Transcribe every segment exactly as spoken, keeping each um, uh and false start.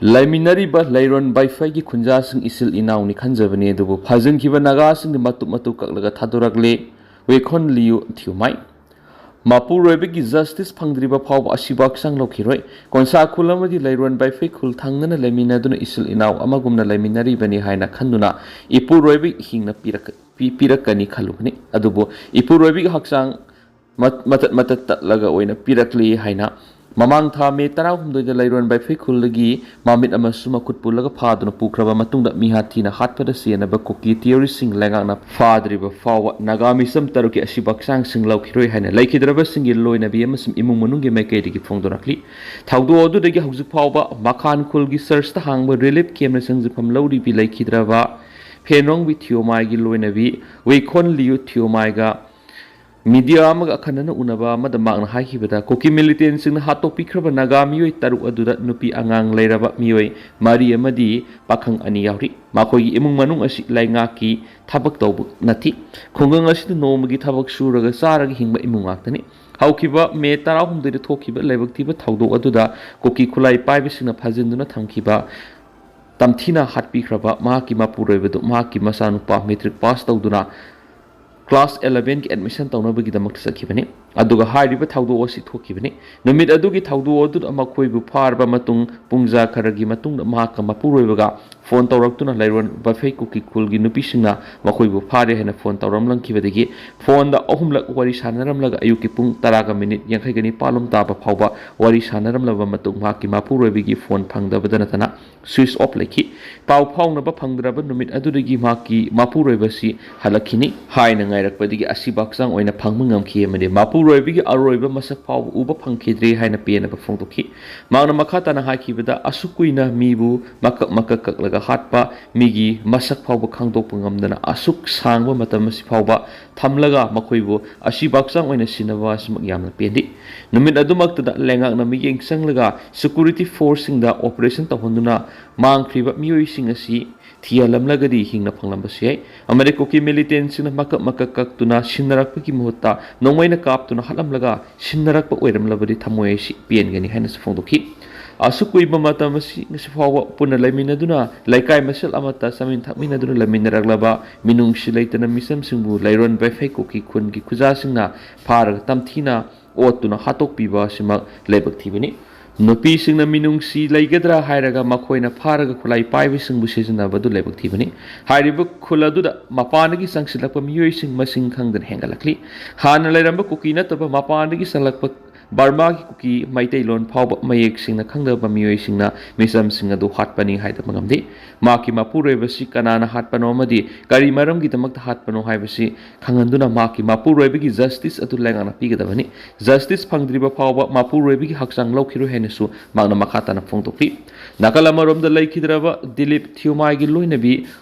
ꯂꯩꯃꯤꯟꯅꯔꯤꯕ ꯂꯩꯔꯣꯟ ꯕꯥꯏꯐꯩꯒꯤ ꯈꯨꯟꯖꯥꯁꯤꯡ ꯏꯆꯤꯜ ꯏꯅꯥꯎꯅꯤ ꯈꯟꯖꯕꯅꯤ, ꯑꯗꯨꯕꯨ ꯐꯥꯖꯤꯟꯈꯤꯕ ꯅꯥꯒꯥꯁꯤꯡꯗꯤ ꯃꯇꯨꯞ ꯃꯇꯨꯞ ꯀꯛꯂꯒ ꯊꯥꯗꯣꯔꯛꯂꯦ꯫ ꯋꯦꯈꯣꯟ ꯂꯤꯌꯨ ꯊꯤꯌꯨꯃꯥꯏ꯫ ꯃꯄꯨꯔꯣꯏꯕꯒꯤ ꯖꯁꯇꯤꯁ ꯐꯪꯗ꯭ꯔꯤꯕ ꯐꯥꯎꯕ ꯑꯁꯤꯕ ꯍꯛꯆꯥꯡ ꯂꯧꯈꯤꯔꯣꯏ꯫ ꯀꯣꯟꯁꯥ ꯈꯨꯜ ꯑꯃꯗꯤ ꯂꯩꯔꯣꯟ ꯕꯥꯏꯐꯩ ꯈꯨꯜ ꯊꯪꯅꯅ ꯂꯩꯃꯤꯟꯅꯗꯨꯅ ꯏꯆꯤꯜ ꯏꯅꯥꯎ ꯑꯃꯒꯨꯝꯅ ꯂꯩꯃꯤꯟꯅꯔꯤꯕꯅꯤ ꯍꯥꯏꯅ ꯈꯟꯗꯨꯅ ꯏꯄꯨꯔꯣꯏꯕ ꯍꯤꯡꯅ ꯄꯤꯔꯛ-, ꯄꯤ-, ꯄꯤꯔꯛꯀꯅꯤ ꯈꯜꯂꯨꯕꯅꯤ꯫ ꯑꯗꯨꯕꯨ ꯏꯄꯨꯔꯣꯏꯕꯒꯤ ꯍꯛꯆꯥꯡ ꯃꯠ-, ꯃꯇꯠ ꯃꯇꯠ ꯇꯠꯂꯒ ꯑꯣꯏꯅ ꯄꯤꯔꯛꯂꯤ ꯍꯥꯏꯅ ꯃꯃꯥꯡ ꯊꯥ ꯃꯦ ꯇꯔꯥꯍꯨꯝꯗꯣꯏꯗ ꯂꯩꯔꯣꯟ ꯕꯥꯏꯐꯩ ꯈꯨꯜꯗꯒꯤ ꯃꯃꯤꯠ ꯑꯃꯁꯨ ꯃꯈꯨꯠ ꯄꯨꯜꯂꯒ ꯐꯥꯗꯨꯅ ꯄꯨꯈ꯭ꯔꯕ ꯃꯇꯨꯡꯗ ꯃꯤꯍꯥꯠ ꯊꯤꯅ ꯍꯥꯠꯄꯗ ꯆꯦꯟꯅꯕ ꯀꯨꯀꯤ ꯇꯤꯌꯣꯔꯤꯁꯁꯤꯡ ꯂꯩꯉꯥꯛꯅ ꯐꯥꯗ꯭ꯔꯤꯕ ꯐꯥꯎꯕ ꯅꯥꯒꯥ ꯃꯤꯆꯝ ꯇꯔꯨꯛꯀꯤ ꯑꯁꯤꯕ ꯍꯛꯆꯥꯡꯁꯤꯡ ꯂꯧꯈꯤꯔꯣꯏ ꯍꯥꯏꯅ ꯂꯩꯈꯤꯗ꯭ꯔꯕꯁꯤꯡꯒꯤ ꯂꯣꯏꯅꯕꯤ ꯑꯃꯁꯨꯡ ꯏꯃꯨꯡ ꯃꯅꯨꯡꯒꯤ ꯃꯥꯏꯀꯩꯗꯒꯤ ꯐꯣꯡꯗꯣꯔꯛꯂꯤ꯫ ꯊꯧꯗꯣꯛ ꯑꯗꯨꯗꯒꯤ ꯍꯧꯖꯤꯛ ꯐꯥꯎꯕ ꯃꯈꯥꯟ ꯈꯨꯜꯒꯤ ꯆꯔꯆꯇ ꯍꯥꯡꯕ ꯔꯤꯂꯤꯐ ꯀꯦꯝꯅ ꯆꯪꯖꯐꯝ ꯂꯧꯔꯤꯕꯤ ꯂꯩꯈꯤꯗ꯭ꯔꯕ ꯐꯦꯟꯔꯣꯡꯕꯤ ꯊꯤꯌꯣꯃꯥꯏꯒꯤ ꯂꯣꯏꯅꯕꯤ ꯋꯦꯈꯣꯟ ꯂꯤꯌꯨ ꯊꯤꯌꯣꯃꯥꯏꯒ ꯃꯤꯗꯤꯌꯥ ꯑꯃꯒ ꯑꯈꯟꯅꯅ ꯎꯅꯕ ꯑꯃꯗ ꯃꯍꯥꯛꯅ ꯍꯥꯏꯈꯤꯕꯗ, ꯀꯨꯀꯤ ꯃꯤꯂꯤꯇꯦꯟꯁꯤꯡꯅ ꯍꯥꯠꯇꯣꯛꯄꯤꯈ꯭ꯔꯕ ꯅꯥꯒꯥ ꯃꯤꯑꯣꯏ ꯇꯔꯨꯛ ꯑꯗꯨꯗ ꯅꯨꯄꯤ ꯑꯉꯥꯡ ꯂꯩꯔꯕ ꯃꯤꯑꯣꯏ ꯃꯔꯤ ꯑꯃꯗꯤ ꯄꯥꯈꯪ ꯑꯅꯤ ꯌꯥꯎꯔꯤ꯫ ꯃꯈꯣꯏꯒꯤ ꯏꯃꯨꯡ ꯃꯅꯨꯡ ꯑꯁꯤ ꯂꯩꯉꯥꯛꯀꯤ ꯊꯕꯛ ꯇꯧꯕ ꯅꯠꯇꯦ꯫ ꯈꯨꯡꯒꯪ ꯑꯁꯤꯗ ꯅꯣꯡꯃꯒꯤ ꯊꯕꯛ ꯁꯨꯔꯒ ꯆꯥꯔꯒ ꯍꯤꯡꯕ ꯏꯃꯨꯡ ꯉꯥꯛꯇꯅꯤ꯫ ꯍꯧꯈꯤꯕ ꯃꯦ ꯇꯔꯥꯍꯨꯝꯗꯣꯏꯗ ꯊꯣꯛꯈꯤꯕ ꯂꯥꯏꯕꯛ ꯊꯤꯕ ꯊꯧꯗꯣꯛ ꯑꯗꯨꯗ ꯀꯨꯀꯤ ꯈꯨꯠꯂꯥꯏ ꯄꯥꯏꯕꯁꯤꯡꯅ ꯐꯥꯖꯤꯟꯗꯨꯅ ꯊꯝꯈꯤꯕ ꯇꯝꯊꯤꯅ ꯍꯥꯠꯄꯤꯈ꯭ꯔꯕ ꯃꯍꯥꯛꯀꯤ ꯃꯄꯨꯔꯣꯏꯕꯗꯨ ꯃꯍꯥꯛꯀꯤ ꯃꯆꯥꯅꯨꯄꯥ ꯃꯦꯇ꯭ꯔꯤꯛ ꯄꯥꯁ ꯇꯧꯗꯨꯅ ꯀ꯭ꯂꯥꯁ ꯑꯦꯂꯚꯦꯟꯒꯤ ꯑꯦꯗꯃꯤꯁꯟ ꯇꯧꯅꯕꯒꯤꯗꯃꯛꯇ ꯆꯠꯈꯤꯕꯅꯤ꯫ ꯑꯗꯨꯒ ꯍꯥꯏꯔꯤꯕ ꯊꯧꯗꯣꯛ ꯑꯁꯤ ꯊꯣꯛꯈꯤꯕꯅꯤ꯫ ꯅꯨꯃꯤꯠ ꯑꯗꯨꯒꯤ ꯊꯧꯗꯣꯛ ꯑꯗꯨꯗ ꯃꯈꯣꯏꯕꯨ ꯐꯥꯔꯕ ꯃꯇꯨꯡ ꯄꯨꯡꯖꯥ ꯈꯔꯒꯤ ꯃꯇꯨꯡꯗ ꯃꯍꯥꯛꯀ ꯃꯄꯨꯔꯣꯏꯕꯒ ꯐꯣꯟ ꯇꯧꯔꯛꯇꯨꯅ ꯂꯩꯔꯣꯟ ꯕꯥꯏꯐꯩ ꯀꯨꯀꯤ ꯈꯨꯜꯒꯤ ꯅꯨꯄꯤꯁꯤꯡꯅ ꯃꯈꯣꯏꯕꯨ ꯐꯥꯔꯦ ꯍꯥꯏꯅ ꯐꯣꯟ ꯇꯧꯔꯝꯂꯝꯈꯤꯕꯗꯒꯤ ꯐꯣꯟꯗ ꯑꯍꯨꯝꯂꯛ ꯋꯥꯔꯤ ꯁꯥꯟꯅꯔꯝꯂꯒ ꯑꯌꯨꯛꯀꯤ ꯄꯨꯡ ꯇꯔꯥꯒ ꯃꯤꯅꯤꯠ ꯌꯥꯡꯈꯩꯒ ꯅꯤꯄꯥꯜ ꯂꯣꯝ ꯇꯥꯕ ꯐꯥꯎꯕ ꯋꯥꯔꯤ ꯁꯥꯟꯅꯔꯝꯂꯕ ꯃꯇꯨꯡ ꯃꯍꯥꯛꯀꯤ ꯃꯄꯨꯔꯣꯏꯕꯒꯤ ꯐꯣꯟ ꯐꯪꯗꯕꯗ ꯅꯠꯇꯅ ꯁ꯭ꯋꯤꯆ ꯑꯣꯐ ꯂꯩꯈꯤ꯫ ꯄꯥꯎ ꯐꯥꯎꯅꯕ ꯐꯪꯗ꯭ꯔꯕ ꯅꯨꯃꯤꯠ ꯑꯗꯨꯗꯒꯤ ꯃꯍꯥꯛꯀꯤ ꯃꯄꯨꯔꯣꯏꯕꯁꯤ ꯍꯜꯂꯛꯈꯤꯅꯤ ꯍꯥꯏꯅ ꯉꯥꯏꯔꯛꯄꯗꯒꯤ ꯑꯁꯤꯕ ꯍꯛꯆꯥꯡ ꯑꯣꯏꯅ ꯐꯪꯕ ꯉꯝꯈꯤ ꯑꯃꯗꯤ ꯃꯄꯨꯔꯣꯏꯕꯒꯤ ꯑꯔꯣꯏꯕ ꯃꯁꯛ ꯐꯥꯎꯕ ꯎꯕ ꯐꯪꯈꯤꯗ꯭ꯔꯦ ꯍꯥꯏꯅ ꯄꯦꯟꯅꯕ ꯐꯣꯡꯗꯣꯛꯈꯤ꯫ ꯃꯍꯥꯛꯅ ꯃꯈꯥ ꯇꯥꯅ ꯍꯥꯏꯈꯤꯕꯗ, ꯑꯁꯨꯛ ꯀꯨꯏꯅ ꯃꯤꯕꯨ ꯃꯀꯛ ꯃꯀꯛ ꯀꯛꯂꯒ ꯍꯥꯠꯄ, ꯃꯤꯒꯤ ꯃꯁꯛ ꯐꯥꯎꯕ ꯈꯪꯗꯣꯛꯄ ꯉꯝꯗꯅ ꯑꯁꯨꯛ ꯁꯥꯡꯕ ꯃꯇꯝ ꯑꯁꯤ ꯐꯥꯎꯕ ꯊꯝꯂꯒ ꯃꯈꯣꯏꯕꯨ ꯑꯁꯤꯕ ꯍꯛꯆꯥꯡ ꯑꯣꯏꯅ ꯁꯤꯟꯅꯕ ꯑꯁꯤꯃꯛ ꯌꯥꯝꯅ ꯄꯦꯟꯗꯦ꯫ ꯅꯨꯃꯤꯠ ꯑꯗꯨꯃꯛꯇꯗ ꯂꯩꯉꯥꯛꯅ ꯃꯤꯠꯌꯦꯡ ꯆꯪꯂꯒ ꯁꯦꯀ꯭ꯌꯨꯔꯤꯇꯤ ꯐꯣꯔꯁꯁꯤꯡꯗ ꯑꯣꯄꯔꯦꯁꯟ ꯇꯧꯍꯟꯗꯨꯅ ꯃꯥꯡꯈ꯭ꯔꯤꯕ ꯃꯤꯑꯣꯏꯁꯤꯡ ꯑꯁꯤ ꯊꯤꯍꯜꯂꯝꯂꯒꯗꯤ ꯍꯤꯡꯅ ꯐꯪꯂꯝꯕꯁꯨ ꯌꯥꯏ꯫ ꯑꯃꯗꯤ ꯀꯨꯀꯤ ꯃꯤꯂꯤꯇꯦꯟꯁꯤꯡꯅ ꯃꯀꯛ ꯃꯀꯛ ꯀꯛꯇꯨꯅ ꯁꯤꯟꯅꯔꯛꯄꯒꯤ ꯃꯍꯨꯠꯇ ꯅꯣꯡꯃꯩꯅ ꯀꯥꯞꯇꯨꯅ ꯍꯥꯠꯂꯝꯂꯒ ꯁꯤꯟꯅꯔꯛꯄ ꯑꯣꯏꯔꯝꯂꯕꯗꯤ ꯊꯃꯣꯏ ꯑꯁꯤ ꯄꯦꯟꯒꯅꯤ ꯍꯥꯏꯅꯁꯨ ꯐꯣꯡꯗꯣꯛꯈꯤ꯫ ꯑꯁꯨꯛ ꯀꯨꯏꯕ ꯃꯇꯝ ꯑꯁꯤ ꯉꯁꯤ ꯐꯥꯎꯕ ꯄꯨꯟꯅ ꯂꯩꯃꯤꯟꯅꯗꯨꯅ, ꯂꯩꯀꯥꯏ ꯃꯁꯦꯜ ꯑꯃꯠꯇ ꯆꯥꯃꯤꯟ ꯊꯛꯃꯤꯟꯅꯗꯨꯅ ꯂꯩꯃꯤꯟꯅꯔꯛꯂꯕ ꯃꯤꯅꯨꯡꯁꯤ ꯂꯩꯇꯅ ꯃꯤꯆꯝꯁꯤꯡꯕꯨ ꯂꯩꯔꯣꯟ ꯕꯩꯐꯩ ꯀꯨꯀꯤ ꯈꯨꯟꯒꯤ ꯈꯨꯖꯥꯁꯤꯡꯅ ꯐꯥꯔꯒ ꯇꯝꯊꯤꯅ ꯑꯣꯠꯇꯨꯅ ꯍꯥꯠꯇꯣꯛꯄꯤꯕ ꯑꯁꯤꯃꯛ ꯂꯥꯏꯕꯛ ꯊꯤꯕꯅꯤ꯫ ꯅꯨꯄꯤꯁꯤꯡꯅ ꯃꯤꯅꯨꯡꯁꯤ ꯂꯩꯒꯗ꯭ꯔꯥ ꯍꯥꯏꯔꯒ ꯃꯈꯣꯏꯅ ꯐꯥꯔꯒ ꯈꯨꯠꯂꯥꯏ ꯄꯥꯏꯕꯁꯤꯡꯕꯨ ꯁꯤꯖꯤꯟꯅꯕꯗꯨ ꯂꯥꯏꯕꯛ ꯊꯤꯕꯅꯤ꯫ ꯍꯥꯏꯔꯤꯕ ꯈꯨꯜ ꯑꯗꯨꯗ ꯃꯄꯥꯟꯗꯒꯤ ꯆꯪꯁꯤꯜꯂꯛꯄ ꯃꯤꯑꯣꯏꯁꯤꯡ ꯃꯁꯤꯡ ꯈꯪꯗꯅ ꯍꯦꯟꯒꯠꯂꯛꯂꯤ꯫ ꯍꯥꯟꯅ ꯂꯩꯔꯝꯕ ꯀꯨꯀꯤ ꯅꯠꯇꯕ ꯃꯄꯥꯟꯗꯒꯤ ꯆꯪꯂꯛꯄ ꯕꯔꯃꯥꯒꯤ ꯀꯨꯀꯤ ꯃꯩꯇꯩꯂꯣꯟ ꯐꯥꯎꯕ ꯃꯌꯦꯛ ꯁꯦꯡꯅ ꯈꯪꯗꯕ ꯃꯤꯑꯣꯏꯁꯤꯡꯅ ꯃꯤꯆꯝꯁꯤꯡ ꯑꯗꯨ ꯍꯥꯠꯄꯅꯤ ꯍꯥꯏꯗꯕ ꯉꯝꯗꯦ꯫ ꯃꯍꯥꯛꯀꯤ ꯃꯄꯨꯔꯣꯏꯕꯁꯤ ꯀꯅꯥꯅ ꯍꯥꯠꯄꯅꯣ ꯑꯃꯗꯤ ꯀꯔꯤ ꯃꯔꯝꯒꯤꯗꯃꯛꯇ ꯍꯥꯠꯄꯅꯣ ꯍꯥꯏꯕꯁꯤ ꯈꯪꯍꯟꯗꯨꯅ ꯃꯍꯥꯛꯀꯤ ꯃꯄꯨꯔꯣꯏꯕꯒꯤ ꯖꯁꯇꯤꯁ ꯑꯗꯨ ꯂꯩꯉꯥꯛꯅ ꯄꯤꯒꯗꯕꯅꯤ꯫ ꯖꯁꯇꯤꯁ ꯐꯪꯗ꯭ꯔꯤꯕ ꯐꯥꯎꯕ ꯃꯄꯨꯔꯣꯏꯕꯒꯤ ꯍꯛꯆꯥꯡ ꯂꯧꯈꯤꯔꯣꯏ ꯍꯥꯏꯅꯁꯨ ꯃꯍꯥꯛꯅ ꯃꯈꯥ ꯇꯥꯅ ꯐꯣꯡꯗꯣꯛꯂꯤ꯫ ꯅꯥꯀꯜ ꯑꯃꯔꯣꯝꯗ ꯂꯩꯈꯤꯗ꯭ꯔꯕ ꯗꯤꯂꯤꯞ ꯊꯤꯌꯨꯃꯥꯏꯒꯤ ꯂꯣꯏꯅꯕꯤ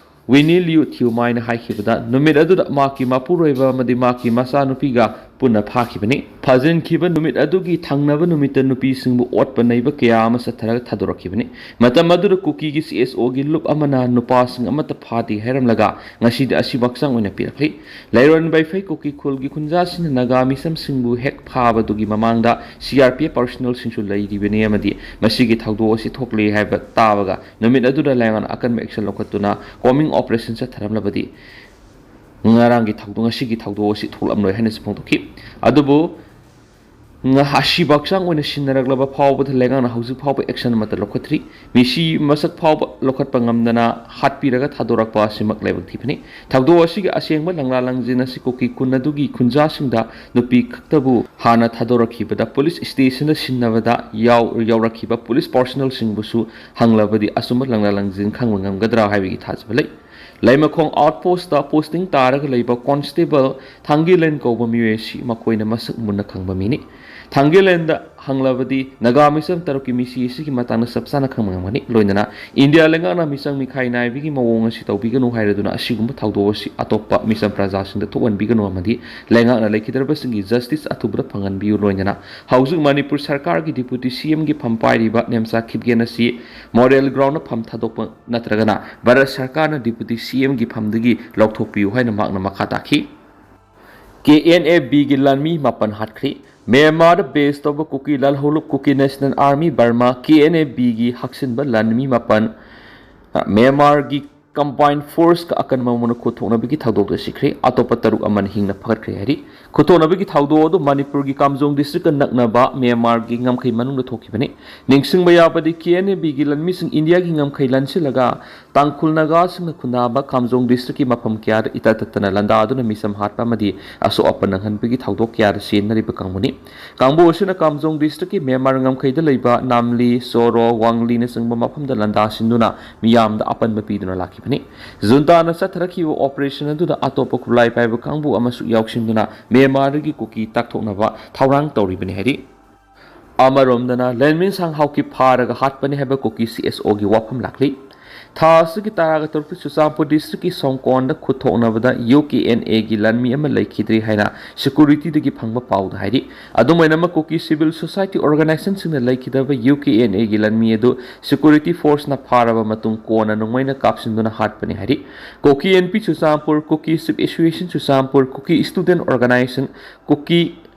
ꯋꯤꯅꯤ ꯂꯤꯌꯨ ꯊꯤꯌꯨꯃꯥꯏꯅ ꯍꯥꯏꯈꯤꯕꯗ, ꯅꯨꯃꯤꯠ ꯑꯗꯨꯗ ꯃꯍꯥꯛꯀꯤ ꯃꯄꯨꯔꯣꯏꯕ ꯑꯃꯗꯤ ꯃꯍꯥꯛꯀꯤ ꯃꯆꯥꯅꯨꯄꯤꯒ ꯄꯨꯟꯅ ꯐꯥꯈꯤꯕꯅꯤ꯫ ꯐꯥꯖꯤꯟꯈꯤꯕ ꯅꯨꯃꯤꯠ ꯑꯗꯨꯒꯤ ꯊꯪꯅꯕ ꯅꯨꯃꯤꯠꯇ ꯅꯨꯄꯤꯁꯤꯡꯕꯨ ꯑꯣꯠꯄ ꯅꯩꯕ ꯀꯌꯥ ꯑꯃ ꯆꯠꯊꯔꯒ ꯊꯥꯗꯣꯔꯛꯈꯤꯕꯅꯤ꯫ ꯃꯇꯝ ꯑꯗꯨꯗ ꯀꯨꯀꯤꯒꯤ ꯁꯤ ꯑꯦꯁ ꯑꯣꯒꯤ ꯂꯨꯞ ꯑꯃꯅ ꯅꯨꯄꯥꯁꯤꯡ ꯑꯃꯠꯇ ꯐꯥꯗꯦ ꯍꯥꯏꯔꯝꯂꯒ ꯉꯁꯤꯗꯤ ꯑꯁꯤꯕꯨ ꯍꯛꯆꯥꯡ ꯑꯣꯏꯅ ꯄꯤꯔꯛꯂꯤ꯫ ꯂꯩꯔꯣꯟ ꯕꯩꯐꯩ ꯀꯨꯀꯤ ꯈꯨꯜꯒꯤ ꯈꯨꯟꯖꯥꯁꯤꯡꯅ ꯅꯥꯒꯥ ꯃꯤꯆꯝꯁꯤꯡꯕꯨ ꯍꯦꯛ ꯐꯥꯕꯗꯨꯒꯤ ꯃꯃꯥꯡꯗ ꯁꯤ ꯑꯥꯔ ꯄꯤ ꯑꯦꯐ ꯄꯥꯔꯁꯣꯅꯦꯜꯁꯤꯡꯁꯨ ꯂꯩꯔꯤꯕꯅꯤ ꯑꯃꯗꯤ ꯃꯁꯤꯒꯤ ꯊꯧꯗꯣꯛ ꯑꯁꯤ ꯊꯣꯛꯂꯦ ꯍꯥꯏꯕ ꯇꯥꯕꯒ ꯅꯨꯃꯤꯠ ꯑꯗꯨꯗ ꯂꯩꯉꯥꯛꯅ ꯑꯀꯟꯕ ꯑꯦꯛꯁꯟ ꯂꯧꯈꯠꯇꯨꯅ ꯀꯣꯃꯤꯡ ꯑꯣꯄꯔꯦꯁꯟ ꯆꯠꯊꯔꯝꯂꯕꯗꯤ ꯉꯔꯥꯡꯒꯤ ꯊꯧꯗꯣꯛ, ꯉꯁꯤꯒꯤ ꯊꯧꯗꯣꯛ ꯑꯁꯤ ꯊꯣꯛꯂꯝꯂꯣꯏ ꯍꯥꯏꯅꯁꯨ ꯐꯣꯡꯗꯣꯛꯈꯤ꯫ ꯑꯗꯨꯕꯨ ꯉ-, ꯑꯁꯤꯕ ꯍꯛꯆꯥꯡ ꯑꯣꯏꯅ ꯁꯤꯟꯅꯔꯛꯂꯕ ꯐꯥꯎꯕꯗ ꯂꯩꯉꯥꯛꯅ ꯍꯧꯖꯤꯛ ꯐꯥꯎꯕ ꯑꯦꯛꯁꯟ ꯑꯃꯠꯇ ꯂꯧꯈꯠꯇ꯭ꯔꯤ꯫ ꯃꯤꯁꯤ ꯃꯁꯛ ꯐꯥꯎꯕ ꯂꯧꯈꯠꯄ ꯉꯝꯗꯅ ꯍꯥꯠꯄꯤꯔꯒ ꯊꯥꯗꯣꯔꯛꯄ ꯑꯁꯤꯃꯛ ꯂꯥꯏꯕꯛ ꯊꯤꯕꯅꯤ꯫ ꯊꯧꯗꯣꯛ ꯑꯁꯤꯒꯤ ꯑꯁꯦꯡꯕ ꯂꯪꯂꯥ ꯂꯪꯖꯤꯟ ꯑꯁꯤ ꯀꯨꯀꯤ ꯈꯨꯟ ꯑꯗꯨꯒꯤ ꯈꯨꯟꯖꯥꯁꯤꯡꯗ ꯅꯨꯄꯤ ꯈꯛꯇꯕꯨ ꯍꯥꯟꯅ ꯊꯥꯗꯣꯔꯛꯈꯤꯕꯗ ꯄꯨꯂꯤꯁ ꯁ꯭ꯇꯦꯁꯟꯗ ꯁꯤꯟꯅꯕꯗ ꯌꯥꯎ-, ꯌꯥꯎꯔꯛꯈꯤꯕ ꯄꯨꯂꯤꯁ ꯄꯥꯔꯁꯣꯅꯦꯜꯁꯤꯡꯕꯨꯁꯨ ꯍꯪꯂꯕꯗꯤ ꯑꯆꯨꯝꯕ ꯂꯪꯂꯥ ꯂꯪꯖꯤꯟ ꯈꯪꯕ ꯉꯝꯒꯗ꯭ꯔꯥ ꯍꯥꯏꯕꯒꯤ ꯊꯥꯖꯕ ꯂꯩ꯫ ꯂꯩꯃꯈꯣꯡ ꯑꯥꯎꯠꯄꯣꯁꯇ ꯄꯣꯁꯇꯤꯡ ꯇꯥꯔꯒ ꯂꯩꯕ ꯀꯣꯟꯁꯇꯦꯕꯜ ꯊꯥꯡꯒꯦꯂꯦꯟ ꯀꯧꯕ ꯃꯤꯑꯣꯏ ꯑꯁꯤ ꯃꯈꯣꯏꯅ ꯃꯁꯛ ꯃꯨꯟꯅ ꯈꯪꯕ ꯃꯤꯅꯤ꯫ ꯊꯥꯡꯒꯦꯂꯦꯟꯗ ꯍꯪꯂꯕꯗꯤ ꯅꯥꯒꯥ ꯃꯤꯆꯝ ꯇꯔꯨꯛꯀꯤ ꯃꯤꯁꯤ ꯑꯁꯤꯒꯤ ꯃꯇꯥꯡꯗ ꯆꯞ ꯆꯥꯅ ꯈꯪꯕ ꯉꯝꯒꯅꯤ꯫ ꯂꯣꯏꯅꯅ ꯏꯟꯗꯤꯌꯥ ꯂꯩꯉꯥꯛꯅ ꯃꯤꯆꯪ ꯃꯤꯈꯥꯏ ꯅꯥꯏꯕꯒꯤ ꯃꯑꯣꯡ ꯑꯁꯤ ꯇꯧꯕꯤꯒꯅꯨ ꯍꯥꯏꯔꯗꯨꯅ ꯑꯁꯤꯒꯨꯝꯕ ꯊꯧꯗꯣꯛ ꯑꯁꯤ ꯑꯇꯣꯞꯄ ꯃꯤꯆꯝ ꯄ꯭ꯔꯖꯥꯁꯤꯡꯗ ꯊꯣꯛꯍꯟꯕꯤꯒꯅꯨ ꯑꯃꯗꯤ ꯂꯩꯉꯥꯛꯅ ꯂꯩꯈꯤꯗ꯭ꯔꯕꯁꯤꯡꯒꯤ ꯖꯁꯇꯤꯁ ꯑꯊꯨꯕꯗ ꯐꯪꯍꯟꯕꯤꯌꯨ꯫ ꯂꯣꯏꯅꯅ ꯍꯧꯖꯤꯛ ꯃꯅꯤꯄꯨꯔ ꯁꯔꯀꯥꯔꯒꯤ ꯗꯤꯄꯨꯇꯤ ꯁꯤ ꯑꯦꯝꯒꯤ ꯐꯝ ꯄꯥꯏꯔꯤꯕ ꯅꯦꯝꯆꯥ ꯈꯤꯞꯒꯦꯟ ꯑꯁꯤ ꯃꯣꯔꯦꯜ ꯒ꯭ꯔꯥꯎꯟꯗ ꯐꯝ ꯊꯥꯗꯣꯛꯄ ꯅꯠꯇ꯭ꯔꯒꯅ ꯚꯥꯔꯠ ꯁꯔꯀꯥꯔꯅ ꯗꯤꯄꯨꯇꯤ ꯁꯤ ꯑꯦꯝꯒꯤ ꯐꯝꯗꯒꯤ ꯂꯧꯊꯣꯛꯄꯤꯌꯨ ꯍꯥꯏꯅ ꯃꯍꯥꯛꯅ ꯃꯈꯥ ꯇꯥꯈꯤ꯫ ꯀꯦ ꯑꯦꯟ ꯑꯦꯐ ꯕꯤꯒꯤ ꯂꯥꯟꯃꯤ ꯃꯥꯄꯟ ꯍꯥꯠꯈ꯭ꯔꯦ꯫ ꯃ꯭ꯌꯥꯟꯃꯥꯔꯗ ꯕꯦꯁ ꯇꯧꯕ ꯀꯨꯀꯤ ꯂꯥꯜꯍꯧꯂꯨꯞ Kuki national army Burma, K N A ꯕꯤꯒꯤ ꯍꯛꯆꯤꯟꯕ ꯂꯥꯟꯃꯤ ꯃꯥꯄꯟ, ꯑ, ꯃ꯭ꯌꯥꯟꯃꯥꯔꯒꯤ ꯀꯝꯕꯥꯏꯟ ꯐꯣꯔꯁꯀ ꯑꯀꯟꯕ ꯃꯑꯣꯡꯗ ꯈꯨꯠꯊꯣꯛꯅꯕꯒꯤ ꯊꯧꯗꯣꯛꯇ ꯁꯤꯈ꯭ꯔꯦ꯫ ꯑꯇꯣꯞꯄ ꯇꯔꯨꯛ ꯑꯃꯅ ꯍꯤꯡꯅ ꯐꯒꯠꯈ꯭ꯔꯦ ꯍꯥꯏꯔꯤ꯫ ꯈꯨꯠꯊꯣꯛꯅꯕꯒꯤ ꯊꯧꯗꯣꯛ ꯑꯗꯨ ꯃꯅꯤꯄꯨꯔꯒꯤ ꯀꯥꯝꯖꯣꯡ ꯗꯤꯁꯇ꯭ꯔꯤꯛꯀ ꯅꯛꯅꯕ ꯃ꯭ꯌꯥꯟꯃꯥꯔꯒꯤ ꯉꯝꯈꯩ ꯃꯅꯨꯡꯗ ꯊꯣꯛꯈꯤꯕꯅꯤ꯫ ꯅꯤꯡꯁꯤꯡꯕ ꯌꯥꯕꯗꯤ, ꯀꯦ ꯑꯦꯟ ꯑꯦ ꯕꯤꯒꯤ ꯂꯥꯟꯃꯤꯁꯤꯡ ꯏꯟꯗꯤꯌꯥꯒꯤ ꯉꯝꯈꯩ ꯂꯥꯟꯁꯤꯜꯂꯒ ꯇꯥꯡꯈꯨꯜ ꯅꯥꯒꯥꯁꯤꯡꯅ ꯈꯨꯟꯗꯥꯕ ꯀꯥꯝꯖꯣꯡ ꯗꯤꯁꯇ꯭ꯔꯤꯛꯀꯤ ꯃꯐꯝ ꯀꯌꯥꯗ ꯏꯇꯠ ꯇꯠꯇꯅ ꯂꯥꯟꯗꯥꯗꯨꯅ ꯃꯤꯁꯝ ꯍꯥꯠꯄ ꯑꯃꯗꯤ ꯑꯁꯣꯛ ꯑꯄꯟ ꯅꯪꯍꯟꯕꯒꯤ ꯊꯧꯗꯣꯛ ꯀꯌꯥꯗ ꯆꯦꯟꯅꯔꯤꯕ ꯀꯥꯡꯕꯨꯅꯤ꯫ ꯀꯥꯡꯕꯨ ꯑꯁꯤꯅ ꯀꯥꯝꯖꯣꯡ ꯗꯤꯁꯇ꯭ꯔꯤꯛꯀꯤ ꯃ꯭ꯌꯥꯟꯃꯥꯔ ꯉꯝꯈꯩꯗ ꯂꯩꯕ ꯅꯥꯝꯂꯤ, ꯁꯣꯔꯣ, ꯋꯥꯡꯂꯤꯅꯆꯤꯡꯕ ꯃꯐꯝꯗ ꯂꯥꯟꯗꯥ ꯁꯤꯟꯗꯨꯅ ꯃꯤꯌꯥꯝꯗ ꯑꯄꯟꯕ ꯄꯤꯗꯨꯅ ꯂꯥꯛꯈꯤꯕꯅꯤ꯫ ꯖꯨꯟꯇꯥꯅ ꯆꯠꯊꯔꯛꯈꯤꯕ ꯑꯣꯄꯔꯦꯁꯟ ꯑꯗꯨꯗ ꯑꯇꯣꯞꯄ ꯈꯨꯠꯂꯥꯏ ꯄꯥꯏꯕ ꯀꯥꯡꯕꯨ ꯑꯃꯁꯨ ꯌꯥꯎꯁꯤꯟꯗꯨꯅ ꯃ꯭ꯌꯥꯟꯃꯥꯔꯗꯒꯤ ꯀꯨꯀꯤ ꯇꯥꯛꯊꯣꯛꯅꯕ ꯊꯧꯔꯥꯡ ꯇꯧꯔꯤꯕꯅꯤ ꯍꯥꯏꯔꯤ꯫ ꯑꯃꯔꯣꯝꯗꯅ, ꯂꯟꯃꯤꯟꯁꯥꯡ ꯍꯥꯎꯀꯤ ꯐꯥꯔꯒ ꯍꯥꯠꯄꯅꯤ ꯍꯥꯏꯕ ꯀꯨꯀꯤ ꯁꯤ ꯑꯦꯁ ꯑꯣꯒꯤ ꯋꯥꯐꯝ ꯂꯥꯛꯂꯤ꯫ ꯊꯥ ꯑꯁꯤꯒꯤ ꯇꯔꯥꯒ ꯇꯔꯨꯛꯇ ꯆꯨꯔꯆꯥꯟꯄꯨꯔ ꯗꯤꯁꯇ꯭ꯔꯤꯛꯀꯤ ꯁꯣꯡꯀꯣꯟꯗ ꯈꯨꯠꯊꯣꯛꯅꯕꯗ ꯌꯨ ꯀꯦ ꯑꯦꯟ ꯑꯦꯒꯤ ꯂꯥꯟꯃꯤ ꯑꯃ ꯂꯩꯈꯤꯗ꯭ꯔꯤ ꯍꯥꯏꯅ ꯁꯦꯀ꯭ꯌꯨꯔꯤꯇꯤꯗꯒꯤ ꯐꯪꯕ ꯄꯥꯎꯗ ꯍꯥꯏꯔꯤ꯫ ꯑꯗꯨꯝ ꯑꯣꯏꯅꯃꯛ, ꯀꯨꯀꯤ ꯁꯤꯚꯤꯜ ꯁꯣꯁꯥꯏꯇꯤ ꯑꯣꯔꯒꯅꯥꯏꯖꯦꯁꯟꯁꯤꯡꯅ ꯂꯩꯈꯤꯗꯕ ꯌꯨ ꯀꯦ ꯑꯦꯟ ꯑꯦꯒꯤ ꯂꯥꯟꯃꯤ ꯑꯗꯨ ꯁꯦꯀ꯭ꯌꯨꯔꯤꯇꯤ ꯐꯣꯔꯁꯅ ꯐꯥꯔꯕ ꯃꯇꯨꯡ ꯀꯣꯟꯅ ꯅꯣꯡꯃꯩꯅ ꯀꯥꯞꯁꯤꯟꯗꯨꯅ ꯍꯥꯠꯄꯅꯤ ꯍꯥꯏꯔꯤ꯫ ꯀꯨꯀꯤ ꯑꯦꯟ ꯄꯤ ꯆꯨꯔꯆꯥꯟꯄꯨꯔ, ꯀꯨꯀꯤ ꯆꯤꯐ ꯑꯦꯁꯣꯁꯤꯌꯦꯁꯟ ꯆꯨꯔꯆꯥꯟꯄꯨꯔ, ꯀꯨꯀꯤ ꯁ꯭ꯇꯨꯗꯦꯟꯠ ꯑꯣꯔꯒꯅꯥꯏꯖꯦꯁꯟ, ꯀꯨꯀꯤ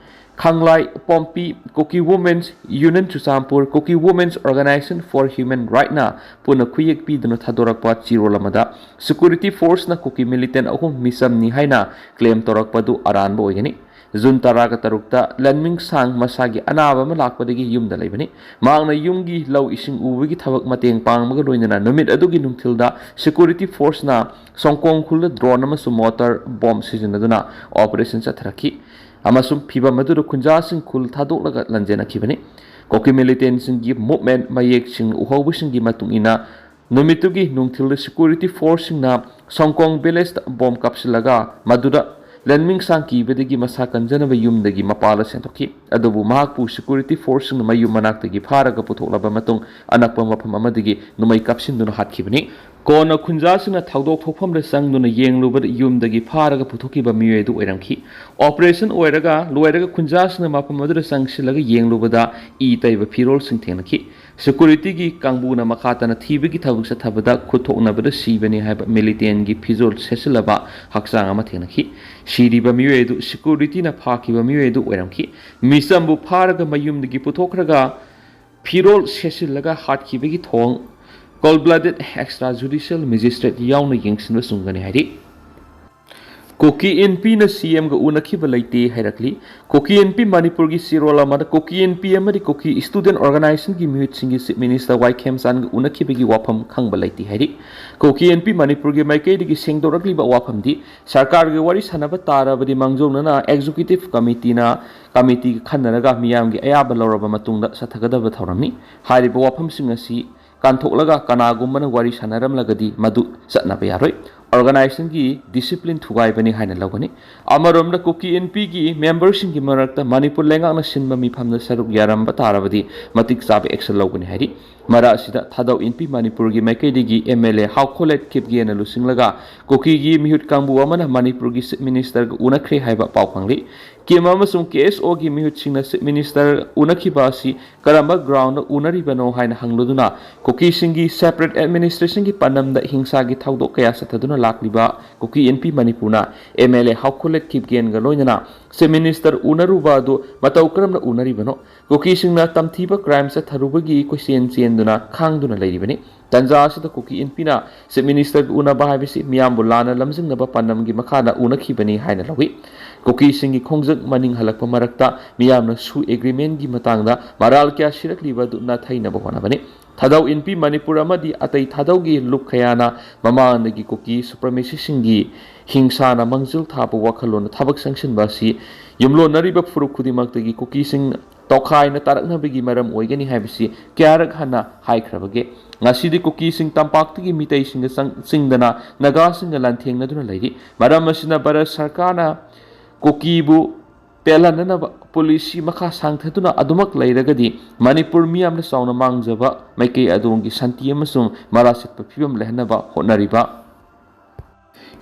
ꯈꯥꯡꯂꯥꯏ ꯄꯣꯝꯄꯤ, ꯀꯨꯀꯤ ꯋꯨꯃꯦꯟꯁ ꯌꯨꯅꯤꯌꯟ ꯆꯨꯔꯆꯥꯟꯄꯨꯔ, ꯀꯨꯀꯤ ꯋꯨꯃꯦꯟꯁ ꯑꯣꯔꯒꯅꯥꯏꯖꯦꯁꯟ ꯐꯣꯔ ꯍ꯭ꯌꯨꯃꯦꯟ ꯔꯥꯏꯠꯅ ꯄꯨꯟꯅ ꯈꯨꯌꯦꯛ ꯄꯤꯗꯨꯅ ꯊꯥꯗꯣꯔꯛꯄ ꯆꯦꯔꯣꯜ ꯑꯃꯗ, ꯁꯦꯀ꯭ꯌꯨꯔꯤꯇꯤ ꯐꯣꯔꯁꯅ ꯀꯨꯀꯤ ꯃꯤꯂꯤꯇꯦꯟ ꯑꯍꯨꯝ ꯃꯤꯆꯝꯅꯤ ꯍꯥꯏꯅ ꯀ꯭ꯂꯦꯝ ꯇꯧꯔꯛꯄꯗꯨ ꯑꯔꯥꯟꯕ ꯑꯣꯏꯒꯅꯤ꯫ ꯖꯨꯟ ꯇꯔꯥꯒ ꯇꯔꯨꯛꯇ ꯂꯟꯃꯤꯡꯁꯥꯡ ꯃꯁꯥꯒꯤ ꯑꯅꯥꯕ ꯑꯃ ꯂꯥꯛꯄꯗꯒꯤ ꯌꯨꯝꯗ ꯂꯩꯕꯅꯤ꯫ ꯃꯍꯥꯛꯅ ꯌꯨꯝꯒꯤ ꯂꯧ ꯏꯁꯤꯡ ꯎꯕꯒꯤ ꯊꯕꯛ ꯃꯇꯦꯡ ꯄꯥꯡꯕꯒ ꯂꯣꯏꯅꯅ ꯅꯨꯃꯤꯠ ꯑꯗꯨꯒꯤ ꯅꯨꯡꯊꯤꯜꯗ ꯁꯦꯀ꯭ꯌꯨꯔꯤꯇꯤ ꯐꯣꯔꯁꯅ ꯁꯣꯡꯀꯣꯡ ꯈꯨꯜꯗ ꯗ꯭ꯔꯣꯟ ꯑꯃꯁꯨꯡ ꯃꯣꯇꯔ ꯕꯣꯝ ꯁꯤꯖꯤꯟꯅꯗꯨꯅ ꯑꯣꯄꯔꯦꯁꯟ ꯆꯠꯊꯔꯛꯈꯤ ꯑꯃꯁꯨꯡ ꯐꯤꯚꯝ ꯑꯗꯨꯗ ꯈꯨꯟꯖꯥꯁꯤꯡ ꯈꯨꯜ ꯊꯥꯗꯣꯛꯂꯒ ꯂꯥꯟꯖꯦꯟꯅꯈꯤꯕꯅꯤ꯫ ꯀꯨꯀꯤ ꯃꯤꯂꯤꯇꯦꯟꯁꯤꯡꯒꯤ ꯃꯨꯚꯃꯦꯟꯠ ꯃꯌꯦꯛꯁꯤꯡ ꯎꯍꯧꯕꯁꯤꯡꯒꯤ ꯃꯇꯨꯡ ꯏꯟꯅ, ꯅꯨꯃꯤꯠꯇꯨꯒꯤ ꯅꯨꯡꯊꯤꯜꯗ ꯁꯦꯀ꯭ꯌꯨꯔꯤꯇꯤ ꯐꯣꯔꯁꯁꯤꯡꯅ ꯁꯣꯡꯀꯣꯡ ꯚꯤꯂꯦꯖꯇ ꯕꯣꯝ ꯀꯥꯞꯁꯤꯜꯂꯒ ꯃꯗꯨꯗ ꯂꯟꯃꯤꯡꯁꯥꯡ ꯀꯤꯕꯗꯒꯤ ꯃꯁꯥ ꯀꯟꯖꯅꯕ ꯌꯨꯝꯗꯒꯤ ꯃꯄꯥꯟꯗ ꯁꯦꯟꯊꯣꯛꯈꯤ꯫ ꯑꯗꯨꯕꯨ ꯃꯍꯥꯛꯄꯨ ꯁꯦꯀ꯭ꯌꯨꯔꯤꯇꯤ ꯐꯣꯔꯁꯁꯤꯡꯅ ꯃꯌꯨꯝ ꯃꯅꯥꯛꯇꯒꯤ ꯐꯥꯔꯒ ꯄꯨꯊꯣꯛꯂꯕ ꯃꯇꯨꯡ, ꯑꯅꯛꯄ ꯃꯐꯝ ꯑꯃꯗꯒꯤ ꯅꯣꯡꯃꯩ ꯀꯥꯞꯁꯤꯟꯗꯨꯅ ꯍꯥꯠꯈꯤꯕꯅꯤ꯫ ꯀꯣꯟꯅ ꯈꯨꯟꯖꯥꯁꯤꯡꯅ ꯊꯧꯗꯣꯛ ꯊꯣꯛꯐꯝꯗ ꯆꯪꯗꯨꯅ ꯌꯦꯡꯂꯨꯕꯗ ꯌꯨꯝꯗꯒꯤ ꯐꯥꯔꯒ ꯄꯨꯊꯣꯛꯈꯤꯕ ꯃꯤꯑꯣꯏ ꯑꯗꯨ ꯑꯣꯏꯔꯝꯈꯤ꯫ ꯑꯣꯄꯔꯦꯁꯟ ꯑꯣꯏꯔꯒ ꯂꯣꯏꯔꯒ ꯈꯨꯟꯖꯥꯁꯤꯡꯅ ꯃꯐꯝ ꯑꯗꯨꯗ ꯆꯪꯁꯤꯜꯂꯒ ꯌꯦꯡꯂꯨꯕꯗ ꯏ ꯇꯩꯕ ꯐꯤꯔꯣꯜꯁꯤꯡ ꯊꯦꯡꯅꯈꯤ꯫ ꯁꯦꯀ꯭ꯌꯨꯔꯤꯇꯤꯒꯤ ꯀꯥꯡꯕꯨꯅ ꯃꯈꯥ ꯇꯥꯅ ꯊꯤꯕꯒꯤ ꯊꯕꯛ ꯆꯠꯊꯕꯗ ꯈꯨꯠꯊꯣꯛꯅꯕꯗ ꯁꯤꯕꯅꯤ ꯍꯥꯏꯕ ꯃꯤꯂꯤꯇꯦꯟꯒꯤ ꯐꯤꯖꯣꯜ ꯁꯦꯠꯆꯤꯜꯂꯕ ꯍꯛꯆꯥꯡ ꯑꯃ ꯊꯦꯡꯅꯈꯤ꯫ ꯁꯤꯔꯤꯕ ꯃꯤꯑꯣꯏ ꯑꯗꯨ ꯁꯦꯀ꯭ꯌꯨꯔꯤꯇꯤꯅ ꯐꯥꯈꯤꯕ ꯃꯤꯑꯣꯏ ꯑꯗꯨ ꯑꯣꯏꯔꯝꯈꯤ꯫ ꯃꯤꯆꯝꯕꯨ ꯐꯥꯔꯒ ꯃꯌꯨꯝꯗꯒꯤ ꯄꯨꯊꯣꯛꯈ꯭ꯔꯒ ꯐꯤꯔꯣꯜ ꯁꯦꯠꯆꯤꯜꯂꯒ ꯍꯥꯠꯈꯤꯕꯒꯤ ꯊꯧꯑꯣꯡ cold blooded extra judicial magistrate ꯌꯥꯎꯅ ꯌꯦꯡꯁꯤꯟꯕ ꯆꯨꯝꯒꯅꯤ ꯍꯥꯏꯔꯤ꯫ ꯀꯨꯀꯤ ꯏꯟꯄꯤꯅ ꯁꯤꯑꯦꯝꯒ ꯎꯅꯈꯤꯕ ꯂꯩꯇꯦ ꯍꯥꯏꯔꯛꯂꯤ꯫ ꯀꯨꯀꯤ ꯏꯟꯄꯤ ꯃꯅꯤꯄꯨꯔꯒꯤ ꯆꯦꯔꯣꯜ ꯑꯃꯗ ꯀꯨꯀꯤ ꯏꯟꯄꯤ ꯑꯃꯗꯤ ꯀꯨꯀꯤ ꯁ꯭ꯇꯨꯗꯦꯟꯠ ꯑꯣꯔꯒꯅꯥꯏꯖꯦꯁꯟꯒꯤ ꯃꯤꯍꯨꯠꯁꯤꯡꯒꯤ ꯆꯤꯐ ꯃꯤꯅꯤꯁꯇꯔ ꯋꯥꯏ ꯈꯦꯝꯆꯥꯟꯒ ꯎꯅꯈꯤꯕꯒꯤ ꯋꯥꯐꯝ ꯈꯪꯕ ꯂꯩꯇꯦ ꯍꯥꯏꯔꯤ꯫ ꯀꯨꯀꯤ ꯏꯟꯄꯤ ꯃꯅꯤꯄꯨꯔꯒꯤ ꯃꯥꯏꯀꯩꯗꯒꯤ ꯁꯦꯡꯗꯣꯔꯛꯂꯤꯕ ꯋꯥꯐꯝꯗꯤ ꯁꯔꯀꯥꯔꯒ ꯋꯥꯔꯤ ꯁꯥꯟꯅꯕ ꯇꯥꯔꯕꯗꯤ ꯃꯥꯡꯖꯧꯅꯅ ꯑꯦꯛꯖꯤꯀ꯭ꯌꯨꯇꯤꯚ ꯀꯃꯤꯇꯤꯅ ꯀꯃꯤꯇꯤꯒ ꯈꯟꯅꯔꯒ ꯃꯤꯌꯥꯝꯒꯤ ꯑꯌꯥꯕ ꯂꯧꯔꯕ ꯃꯇꯨꯡꯗ ꯆꯠꯊꯒꯗꯕ ꯊꯧꯔꯝꯅꯤ꯫ ꯍꯥꯏꯔꯤꯕ ꯋꯥꯐꯝꯁꯤꯡ ꯑꯁꯤ ꯀꯥꯟꯊꯣꯛꯂꯒ ꯀꯅꯥꯒꯨꯝꯕꯅ ꯋꯥꯔꯤ ꯁꯥꯟꯅꯔꯝꯂꯒꯗꯤ ꯃꯗꯨ ꯆꯠꯅꯕ ꯌꯥꯔꯣꯏ꯫ ꯑꯣꯔꯒꯅꯥꯏꯖꯦꯁꯟꯒꯤ ꯗꯤꯁꯤꯄ꯭ꯂꯤꯟ ꯊꯨꯒꯥꯏꯕꯅꯤ ꯍꯥꯏꯅ ꯂꯧꯒꯅꯤ꯫ ꯑꯃꯔꯣꯝꯗ ꯀꯨꯀꯤ ꯏꯟꯄꯤꯒꯤ ꯃꯦꯝꯕꯔꯁꯤꯡꯒꯤ ꯃꯔꯛꯇ ꯃꯅꯤꯄꯨꯔ ꯂꯩꯉꯥꯛꯅ ꯁꯤꯟꯕ ꯃꯤꯐꯝꯗ ꯁꯔꯨꯛ ꯌꯥꯔꯝꯕ ꯇꯥꯔꯕꯗꯤ ꯃꯇꯤꯛ ꯆꯥꯕ ꯑꯦꯛꯁꯟ ꯂꯧꯒꯅꯤ ꯍꯥꯏꯔꯤ꯫ ꯃꯔꯛ ꯑꯁꯤꯗ ꯊꯥꯗꯧ ꯏꯟꯄꯤ ꯃꯅꯤꯄꯨꯔꯒꯤ ꯃꯥꯏꯀꯩꯗꯒꯤ ꯑꯦꯝ ꯑꯦꯜ ꯑꯦ ꯍꯥꯎꯈꯣꯂꯦꯠ ꯈꯤꯞꯒꯦꯅ ꯂꯨꯆꯤꯡꯂꯒ ꯀꯨꯀꯤꯒꯤ ꯃꯤꯍꯨꯠ ꯀꯥꯡꯕꯨ ꯑꯃꯅ ꯃꯅꯤꯄꯨꯔꯒꯤ ꯆꯤꯐ ꯃꯤꯅꯤꯁꯇꯔꯒ ꯎꯅꯈ꯭ꯔꯦ ꯍꯥꯏꯕ ꯄꯥꯎ ꯐꯪꯂꯤ꯫ ꯀꯤꯝ ꯑꯃꯁꯨꯡ ꯀꯦ ꯑꯦꯁ ꯑꯣꯒꯤ ꯃꯤꯍꯨꯠꯁꯤꯡꯅ ꯆꯤꯐ ꯃꯤꯅꯤꯁꯇꯔ ꯎꯅꯈꯤꯕ ꯑꯁꯤ ꯀꯔꯝꯕ ꯒ꯭ꯔꯥꯎꯟꯗ ꯎꯅꯔꯤꯕꯅꯣ ꯍꯥꯏꯅ ꯍꯪꯂꯗꯨꯅ ꯀꯨꯀꯤꯁꯤꯡꯒꯤ ꯁꯦꯄꯔꯦꯠ ꯑꯦꯗꯃꯤꯅꯤꯁꯇ꯭ꯔꯦꯁꯟꯒꯤ ꯄꯥꯟꯗꯝꯗ ꯍꯤꯡꯁꯥꯒꯤ ꯊꯧꯗꯣꯛ ꯀꯌꯥ ꯆꯠꯊꯗꯨꯅ ꯂꯥꯛꯂꯤꯕ ꯀꯨꯀꯤ ꯏꯟꯄꯤ ꯃꯅꯤꯄꯨꯔꯅ ꯑꯦꯝ ꯑꯦꯜ ꯑꯦ ꯍꯥꯎꯈꯣꯂꯦꯠ ꯈꯤꯞꯒꯦꯟꯒ ꯂꯣꯏꯅꯅ ꯆꯤꯐ ꯃꯤꯅꯤꯁꯇꯔ ꯎꯅꯔꯨꯕ ꯑꯗꯨ ꯃꯇꯧ ꯀꯔꯝꯅ ꯎꯅꯔꯤꯕꯅꯣ? ꯀꯨꯀꯤꯁꯤꯡꯅ ꯇꯝꯊꯤꯕ ꯀ꯭ꯔꯥꯏꯝ ꯆꯠꯊꯔꯨꯕꯒꯤ ꯀꯣꯏꯆꯦꯟ ꯆꯦꯟꯗꯨꯅ ꯈꯥꯡꯗꯨꯅ ꯂꯩꯔꯤꯕꯅꯤ꯫ ꯇꯟꯖꯥ ꯑꯁꯤꯗ ꯀꯨꯀꯤ ꯏꯟꯄꯤꯅ ꯆꯤꯐ ꯃꯤꯅꯤꯁꯇꯔꯒ ꯎꯅꯕ ꯍꯥꯏꯕꯁꯤ ꯃꯤꯌꯥꯝꯕꯨ ꯂꯥꯟꯅ ꯂꯝꯖꯤꯡꯅꯕ ꯄꯥꯟꯗꯝꯒꯤ ꯃꯈꯥꯗ ꯎꯅꯈꯤꯕꯅꯤ ꯍꯥꯏꯅ ꯂꯧꯏ꯫ ꯀꯨꯀꯤꯁꯤꯡꯒꯤ ꯈꯣꯡꯖꯪ ꯃꯅꯤꯡ ꯍꯜꯂꯛꯄ ꯃꯔꯛꯇ ꯃꯤꯌꯥꯝꯅꯁꯨ ꯑꯦꯒ꯭ꯔꯤꯃꯦꯟꯒꯤ ꯃꯇꯥꯡꯗ ꯃꯔꯥꯜ ꯀꯌꯥ ꯁꯤꯔꯛꯂꯤꯕ ꯑꯗꯨ ꯅꯥꯊꯩꯅꯕ ꯍꯣꯠꯅꯕꯅꯤ꯫ ꯊꯥꯗꯧ ꯏꯟꯄꯤ ꯃꯅꯤꯄꯨꯔ ꯑꯃꯗꯤ ꯑꯇꯩ ꯊꯥꯗꯧꯒꯤ ꯂꯨꯞ ꯀꯌꯥꯅ ꯃꯃꯥꯡꯗꯒꯤ ꯀꯨꯀꯤ ꯁꯨꯄ꯭ꯔꯃꯦꯁꯤꯁꯤꯡꯒꯤ ꯍꯤꯡꯁꯥꯅ ꯃꯥꯡꯖꯤꯜ ꯊꯥꯕ ꯋꯥꯈꯜꯂꯣꯟꯗ ꯊꯕꯛ ꯆꯪꯁꯤꯟꯕ ꯑꯁꯤ ꯌꯨꯝꯂꯣꯟꯅꯔꯤꯕ ꯐꯨꯔꯨꯞ ꯈꯨꯗꯤꯡꯃꯛꯇꯒꯤ ꯀꯨꯀꯤꯁꯤꯡ ꯇꯣꯈꯥꯏꯅ ꯇꯥꯔꯛꯅꯕꯒꯤ ꯃꯔꯝ ꯑꯣꯏꯒꯅꯤ ꯍꯥꯏꯕꯁꯤ ꯀꯌꯥꯔꯛ ꯍꯟꯅ ꯍꯥꯏꯈ꯭ꯔꯕꯒꯦ? ꯉꯁꯤꯗꯤ ꯀꯨꯀꯤꯁꯤꯡ ꯇꯝꯄꯥꯛꯇꯒꯤ ꯃꯤꯇꯩꯁꯤꯡꯒ ꯆꯪ-, ꯆꯤꯡꯗꯅ ꯅꯥꯒꯥꯁꯤꯡꯒ ꯂꯥꯟꯊꯦꯡꯅꯗꯨꯅ ꯂꯩꯔꯤ꯫ ꯃꯔꯝ ꯑꯁꯤꯅ ꯚꯥꯔꯠ ꯁꯔꯀꯥꯔꯅ ꯀꯨꯀꯤꯕꯨ ꯄꯦꯜꯍꯟꯅꯅꯕ ꯄꯣꯂꯤꯁꯤ ꯃꯈꯥ ꯁꯥꯡꯊꯗꯨꯅ ꯑꯗꯨꯃꯛ ꯂꯩꯔꯒꯗꯤ ꯃꯅꯤꯄꯨꯔ ꯃꯤꯌꯥꯝꯅ ꯆꯥꯎꯅ ꯃꯥꯡꯖꯕ ꯃꯥꯏꯀꯩ ꯑꯗꯣꯝꯒꯤ ꯁꯥꯟꯇꯤ ꯑꯃꯁꯨꯡ ꯃꯔꯥ ꯆꯠꯄ ꯐꯤꯕꯝ ꯂꯩꯍꯟꯅꯕ ꯍꯣꯠꯅꯔꯤꯕ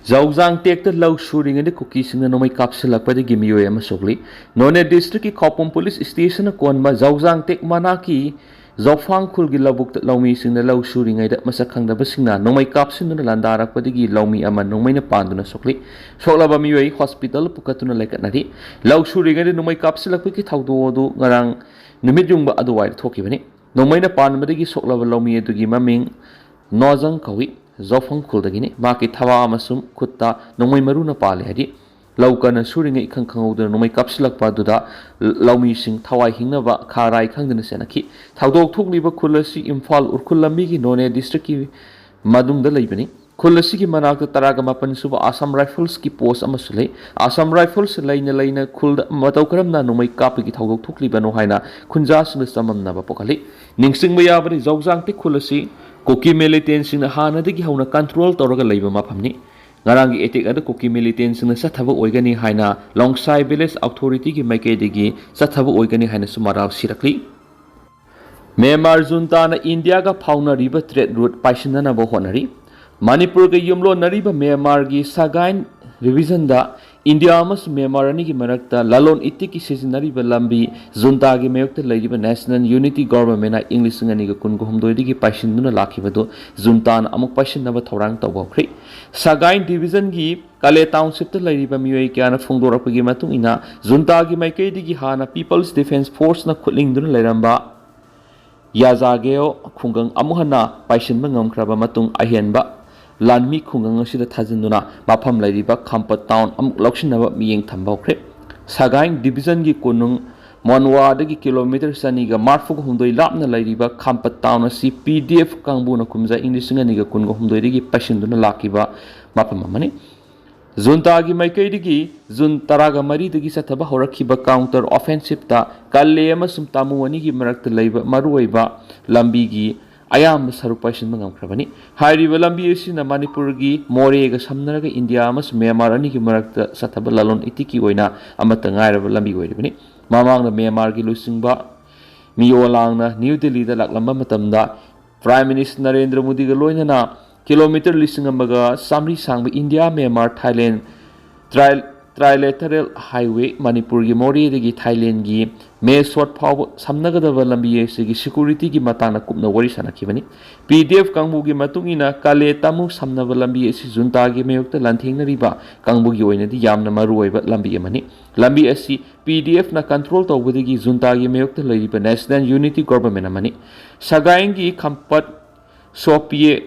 ꯖꯧꯖꯥꯡ ꯇꯦꯛꯇ ꯂꯧ ꯁꯨꯔꯤꯉꯩꯗ ꯀꯨꯀꯤꯁꯤꯡꯅ ꯅꯣꯡꯃꯩ ꯀꯥꯞꯁꯤꯜꯂꯛꯄꯗꯒꯤ ꯃꯤꯑꯣꯏ ꯑꯃ ꯁꯣꯛꯂꯤ꯫ ꯅꯣꯅꯦ ꯗꯤꯁꯇ꯭ꯔꯤꯛꯀꯤ ꯈꯧꯄꯨꯝ ꯄꯨꯂꯤꯁ ꯁ꯭ꯇꯦꯁꯟꯅ ꯀꯣꯟꯕ ꯖꯧꯖꯥꯡ ꯇꯦꯛ ꯃꯅꯥꯛꯀꯤ ꯖꯧꯐꯥꯡ ꯈꯨꯜꯒꯤ ꯂꯧꯕꯨꯛꯇ ꯂꯧꯃꯤꯁꯤꯡꯅ ꯂꯧ ꯁꯨꯔꯤꯉꯩꯗ ꯃꯁꯛ ꯈꯪꯗꯕꯁꯤꯡꯅ ꯅꯣꯡꯃꯩ ꯀꯥꯞꯁꯤꯟꯗꯨꯅ ꯂꯥꯟꯗꯥꯔꯛꯄꯗꯒꯤ ꯂꯧꯃꯤ ꯑꯃ ꯅꯣꯡꯃꯩꯅ ꯄꯥꯟꯗꯨꯅ ꯁꯣꯛꯂꯤ꯫ ꯁꯣꯛꯂꯕ ꯃꯤꯑꯣꯏ ꯍꯣꯁꯄꯤꯇꯥꯜ ꯄꯨꯈꯠꯇꯨꯅ ꯂꯩꯈꯠꯅꯔꯤ꯫ ꯂꯧ ꯁꯨꯔꯤꯉꯩꯗ ꯅꯣꯡꯃꯩ ꯀꯥꯞꯁꯤꯜꯂꯛꯄꯒꯤ ꯊꯧꯗꯣꯛ ꯑꯗꯨ ꯉꯔꯥꯡ ꯅꯨꯃꯤꯠ ꯌꯨꯡꯕ ꯑꯗꯨꯋꯥꯏꯗ ꯊꯣꯛꯈꯤꯕꯅꯤ꯫ ꯅꯣꯡꯃꯩꯅ ꯄꯥꯟꯕꯗꯒꯤ ꯁꯣꯛꯂꯕ ꯂꯧꯃꯤ ꯑꯗꯨꯒꯤ ꯃꯃꯤꯡ ꯅꯣꯖꯪ ꯀꯧꯏ꯫ ꯖꯧꯐꯪ ꯈꯨꯜꯗꯒꯤꯅꯤ꯫ ꯃꯍꯥꯛꯀꯤ ꯊꯕꯥꯛ ꯑꯃꯁꯨꯡ ꯈꯨꯠꯇ ꯅꯣꯡꯃꯩ ꯃꯔꯨꯅ ꯄꯥꯜꯂꯤ ꯍꯥꯏꯔꯤ꯫ ꯂꯧ ꯀꯟꯅ ꯁꯨꯔꯤꯉꯩ ꯏꯈꯪ ꯈꯪꯍꯧꯗꯅ ꯅꯣꯡꯃꯩ ꯀꯥꯞꯁꯤꯜꯂꯛꯄ ꯑꯗꯨꯗ ꯂꯧꯃꯤꯁꯤꯡ ꯊꯋꯥꯏ ꯍꯤꯡꯅꯕ ꯈꯥꯔꯥꯏ ꯈꯪꯗꯅ ꯆꯦꯟꯅꯈꯤ꯫ ꯊꯧꯗꯣꯛ ꯊꯣꯛꯂꯤꯕ ꯈꯨꯜ ꯑꯁꯤ ꯏꯝꯐꯥꯜ ꯎꯈ꯭ꯔꯨꯜ ꯂꯝꯕꯤꯒꯤ ꯅꯣꯅꯦ ꯗꯤꯁꯇ꯭ꯔꯤꯛꯀꯤ ꯃꯅꯨꯡꯗ ꯂꯩꯕꯅꯤ꯫ ꯈꯨꯜ ꯑꯁꯤꯒꯤ ꯃꯅꯥꯛꯇ ꯇꯔꯥꯒ ꯃꯥꯄꯟ ꯁꯨꯕ ꯑꯁꯥꯝ ꯔꯥꯏꯐꯜꯁꯀꯤ ꯄꯣꯁ ꯑꯃꯁꯨ ꯂꯩ꯫ ꯑꯁꯥꯝ ꯔꯥꯏꯐꯜꯁ ꯂꯩꯅ ꯂꯩꯅ ꯈꯨꯜꯗ ꯃꯇꯧ ꯀꯔꯝꯅ ꯅꯣꯡꯃꯩ ꯀꯥꯞꯄꯒꯤ ꯊꯧꯗꯣꯛ ꯊꯣꯛꯂꯤꯕꯅꯣ ꯍꯥꯏꯅ ꯈꯨꯟꯖꯥꯁꯤꯡꯗ ꯆꯃꯝꯅꯕ ꯄꯣꯛꯍꯜꯂꯤ꯫ ꯅꯤꯡꯁꯤꯡꯕ ꯌꯥꯕꯅꯤ, ꯖꯧꯖꯥꯡꯇꯤ ꯈꯨꯜ ꯑꯁꯤ ꯀꯨꯀꯤ ꯃꯤꯂꯤꯇꯦꯟꯁꯤꯡꯅ ꯍꯥꯟꯅꯗꯒꯤ ꯍꯧꯅ ꯀꯟꯇ꯭ꯔꯣꯜ ꯇꯧꯔꯒ ꯂꯩꯕ ꯃꯐꯝꯅꯤ꯫ ꯉꯔꯥꯡꯒꯤ ꯑꯦꯇꯦꯛ ꯑꯗꯨ ꯀꯨꯀꯤ ꯃꯤꯂꯤꯇꯦꯟꯁꯤꯡꯅ ꯆꯠꯊꯕ ꯑꯣꯏꯒꯅꯤ ꯍꯥꯏꯅ ꯂꯣꯡꯁꯥꯏ ꯚꯤꯂꯦꯖ ꯑꯣꯊꯣꯔꯤꯇꯤꯒꯤ ꯃꯥꯏꯀꯩꯗꯒꯤ ꯆꯠꯊꯕ ꯑꯣꯏꯒꯅꯤ ꯍꯥꯏꯅꯁꯨ ꯃꯔꯥꯜ ꯁꯤꯔꯛꯂꯤ꯫ ꯃ꯭ꯌꯥꯟꯃꯥꯔ ꯖꯨꯟꯇꯥꯅ ꯏꯟꯗꯤꯌꯥꯒ ꯐꯥꯎꯅꯔꯤꯕ ꯇ꯭ꯔꯦꯗ ꯔꯨꯠ ꯄꯥꯏꯁꯤꯟꯅꯅꯕ ꯍꯣꯠꯅꯔꯤ꯫ ꯃꯅꯤꯄꯨꯔꯒ ꯌꯨꯝꯂꯣꯟꯅꯔꯤꯕ ꯃ꯭ꯌꯥꯟꯃꯥꯔꯒꯤ ꯁꯒꯥꯏꯟ ꯔꯤꯚꯤꯖꯟꯗ ꯏꯟꯗꯤꯌꯥ ꯑꯃꯁꯨꯡ ꯃ꯭ꯌꯥꯟꯃꯥꯔ ꯑꯅꯤꯒꯤ ꯃꯔꯛꯇ ꯂꯂꯣꯟ ꯏꯇꯤꯛꯀꯤ ꯁꯤꯖꯤꯟꯅꯔꯤꯕ ꯂꯝꯕꯤ ꯖꯨꯟꯇꯥꯒꯤ ꯃꯥꯌꯣꯛꯇ ꯂꯩꯔꯤꯕ ꯅꯦꯁꯅꯦꯜ ꯌꯨꯅꯤꯇꯤ ꯒꯣꯚꯔꯟꯃꯦꯟꯅ ꯏꯪ ꯂꯤꯁꯤꯡ ꯑꯅꯤꯒ ꯀꯨꯟꯒ ꯍꯨꯝꯗꯣꯏꯗꯒꯤ ꯄꯥꯏꯁꯤꯟꯗꯨꯅ ꯂꯥꯛꯈꯤꯕꯗꯨ ꯖꯨꯟꯇꯥꯅ ꯑꯃꯨꯛ ꯄꯥꯏꯁꯤꯟꯅꯕ ꯊꯧꯔꯥꯡ ꯇꯧꯕ ꯍꯧꯈ꯭ꯔꯦ꯫ ꯁꯒꯥꯏꯟ ꯗꯤꯚꯤꯖꯟꯒꯤ ꯀꯥꯂꯦ ꯇꯥꯎꯟꯁꯤꯞꯇ ꯂꯩꯔꯤꯕ ꯃꯤꯑꯣꯏ ꯀꯌꯥꯅ ꯐꯣꯡꯗꯣꯔꯛꯄꯒꯤ ꯃꯇꯨꯡ ꯏꯟꯅ, ꯖꯨꯟꯇꯥꯒꯤ ꯃꯥꯏꯀꯩꯗꯒꯤ ꯍꯥꯟꯅ ꯄꯤꯄꯜꯁ ꯗꯤꯐꯦꯟꯁ ꯐꯣꯔꯁꯅ ꯈꯨꯠꯂꯤꯡꯗꯨꯅ ꯂꯩꯔꯝꯕ ꯌꯥꯖꯥꯒꯦꯌꯣ ꯈꯨꯡꯒꯪ ꯑꯃꯨꯛ ꯍꯟꯅ ꯄꯥꯏꯁꯤꯟꯕ ꯉꯝꯈ꯭ꯔꯕ ꯃꯇꯨꯡ, ꯑꯍꯦꯟꯕ ꯂꯥꯟꯃꯤ ꯈꯨꯡꯒꯪ ꯑꯁꯤꯗ ꯊꯥꯖꯤꯟꯗꯨꯅ ꯃꯐꯝ ꯂꯩꯔꯤꯕ ꯈꯥꯝꯄꯠ ꯇꯥꯎꯟ ꯑꯃꯨꯛ ꯂꯧꯁꯤꯟꯅꯕ ꯃꯤꯠꯌꯦꯡ ꯊꯝꯕ ꯍꯧꯈ꯭ꯔꯦ꯫ ꯁꯒꯥꯏꯟ ꯗꯤꯚꯤꯖꯟꯒꯤ ꯀꯣꯅꯨꯡ ꯃꯣꯟꯋꯥꯗꯒꯤ ꯀꯤꯂꯣꯃꯤꯇꯔ ꯆꯅꯤꯒ ꯃꯔꯐꯨ ꯍꯨꯝꯗꯣꯏ ꯂꯥꯞꯅ ꯂꯩꯔꯤꯕ ꯈꯥꯝꯄꯠ ꯇꯥꯎꯟ ꯑꯁꯤ ꯄꯤ ꯗꯤ ꯑꯦꯐ ꯀꯥꯡꯕꯨꯅ ꯀꯨꯝꯖꯥ ꯏꯪ ꯂꯤꯁꯤꯡ ꯑꯅꯤꯒ ꯀꯨꯟꯒ ꯍꯨꯝꯗꯣꯏꯗꯒꯤ ꯄꯥꯏꯁꯤꯟꯗꯨꯅ ꯂꯥꯛꯈꯤꯕ ꯃꯐꯝ ꯑꯃꯅꯤ꯫ ꯖꯨꯟꯇꯥꯒꯤ ꯃꯥꯏꯀꯩꯗꯒꯤ ꯖꯨꯟ ꯇꯔꯥꯒ ꯃꯔꯤꯗꯒꯤ ꯆꯠꯊꯕ ꯍꯧꯔꯛꯈꯤꯕ ꯀꯥꯎꯟꯇꯔ ꯑꯣꯐꯦꯟꯁꯤꯞꯇ ꯀꯜꯂꯦ ꯑꯃꯁꯨꯡ ꯇꯥꯃꯨ ꯑꯅꯤꯒꯤ ꯃꯔꯛꯇ ꯂꯩꯕ ꯃꯔꯨꯑꯣꯏꯕ ꯂꯝꯕꯤꯒꯤ ꯑꯌꯥꯝꯕ ꯁꯔꯨꯛ ꯄꯥꯏꯁꯤꯟꯕ ꯉꯝꯈ꯭ꯔꯕꯅꯤ꯫ ꯍꯥꯏꯔꯤꯕ ꯂꯝꯕꯤ ꯑꯁꯤꯅ ꯃꯅꯤꯄꯨꯔꯒꯤ ꯃꯣꯔꯦꯒ ꯁꯝꯅꯔꯒ ꯏꯟꯗꯤꯌꯥ ꯑꯃꯁꯨꯡ ꯃ꯭ꯌꯥꯟꯃꯥꯔ ꯑꯅꯤꯒꯤ ꯃꯔꯛꯇ ꯆꯠꯊꯕ ꯂꯂꯣꯟ ꯏꯇꯤꯛꯀꯤ ꯑꯣꯏꯅ ꯑꯃꯠꯇ ꯉꯥꯏꯔꯕ ꯂꯝꯕꯤ ꯑꯣꯏꯔꯤꯕꯅꯤ꯫ ꯃꯃꯥꯡꯗ ꯃ꯭ꯌꯥꯟꯃꯥꯔꯒꯤ ꯂꯨꯆꯤꯡꯕ ꯃꯤꯑꯣ ꯂꯥꯡꯅ ꯅ꯭ꯌꯨ ꯗꯤꯜꯂꯤꯗ ꯂꯥꯛꯂꯝꯕ ꯃꯇꯝꯗ, ꯄ꯭ꯔꯥꯏꯝ ꯃꯤꯅꯤꯁꯇꯔ ꯅꯔꯦꯟꯗ꯭ꯔ ꯃꯣꯗꯤꯒ ꯂꯣꯏꯅꯅ ꯀꯤꯂꯣꯃꯤꯇꯔ ꯂꯤꯁꯤꯡ ꯑꯃꯒ ꯆꯥꯃꯔꯤ ꯁꯥꯡꯕ India, Myanmar, Thailand try Trilateral Highway, ꯃꯅꯤꯄꯨꯔꯒꯤ ꯃꯣꯔꯦꯗꯒꯤ ꯊꯥꯏꯂꯦꯟꯒꯤ ꯃꯦꯁꯣꯠ ꯐꯥꯎꯕ ꯁꯝꯅꯒꯗꯕ ꯂꯝꯕꯤ ꯑꯁꯤꯒꯤ ꯁꯦꯀ꯭ꯌꯨꯔꯤꯇꯤꯒꯤ ꯃꯇꯥꯡꯗ ꯀꯨꯞꯅ ꯋꯥꯔꯤ ꯁꯥꯟꯅꯈꯤꯕꯅꯤ꯫ ꯄꯤ ꯗꯤ ꯑꯦꯐ ꯀꯥꯡꯕꯨꯒꯤ ꯃꯇꯨꯡ ꯏꯟꯅ, ꯀꯥꯂꯦ ꯇꯥꯃꯨ ꯁꯝꯅꯕ ꯂꯝꯕꯤ ꯑꯁꯤ ꯖꯨꯟꯇꯥꯒꯤ ꯃꯥꯌꯣꯛꯇ ꯂꯥꯟꯊꯦꯡꯅꯔꯤꯕ ꯀꯥꯡꯕꯨꯒꯤ ꯑꯣꯏꯅꯗꯤ ꯌꯥꯝꯅ ꯃꯔꯨꯑꯣꯏꯕ ꯂꯝꯕꯤ ꯑꯃꯅꯤ꯫ ꯂꯝꯕꯤ ꯑꯁꯤ ꯄꯤ ꯗꯤ ꯑꯦꯐꯅ ꯀꯟꯇ꯭ꯔꯣꯜ ꯇꯧꯕꯗꯒꯤ ꯖꯨꯟꯇꯥꯒꯤ ꯃꯥꯌꯣꯛꯇ ꯂꯩꯔꯤꯕ National Unity Government ꯑꯃꯅꯤ꯫ ꯁꯒꯥꯏꯡꯒꯤ ꯈꯝꯄꯠ, ꯁꯣꯄꯤꯌꯦ,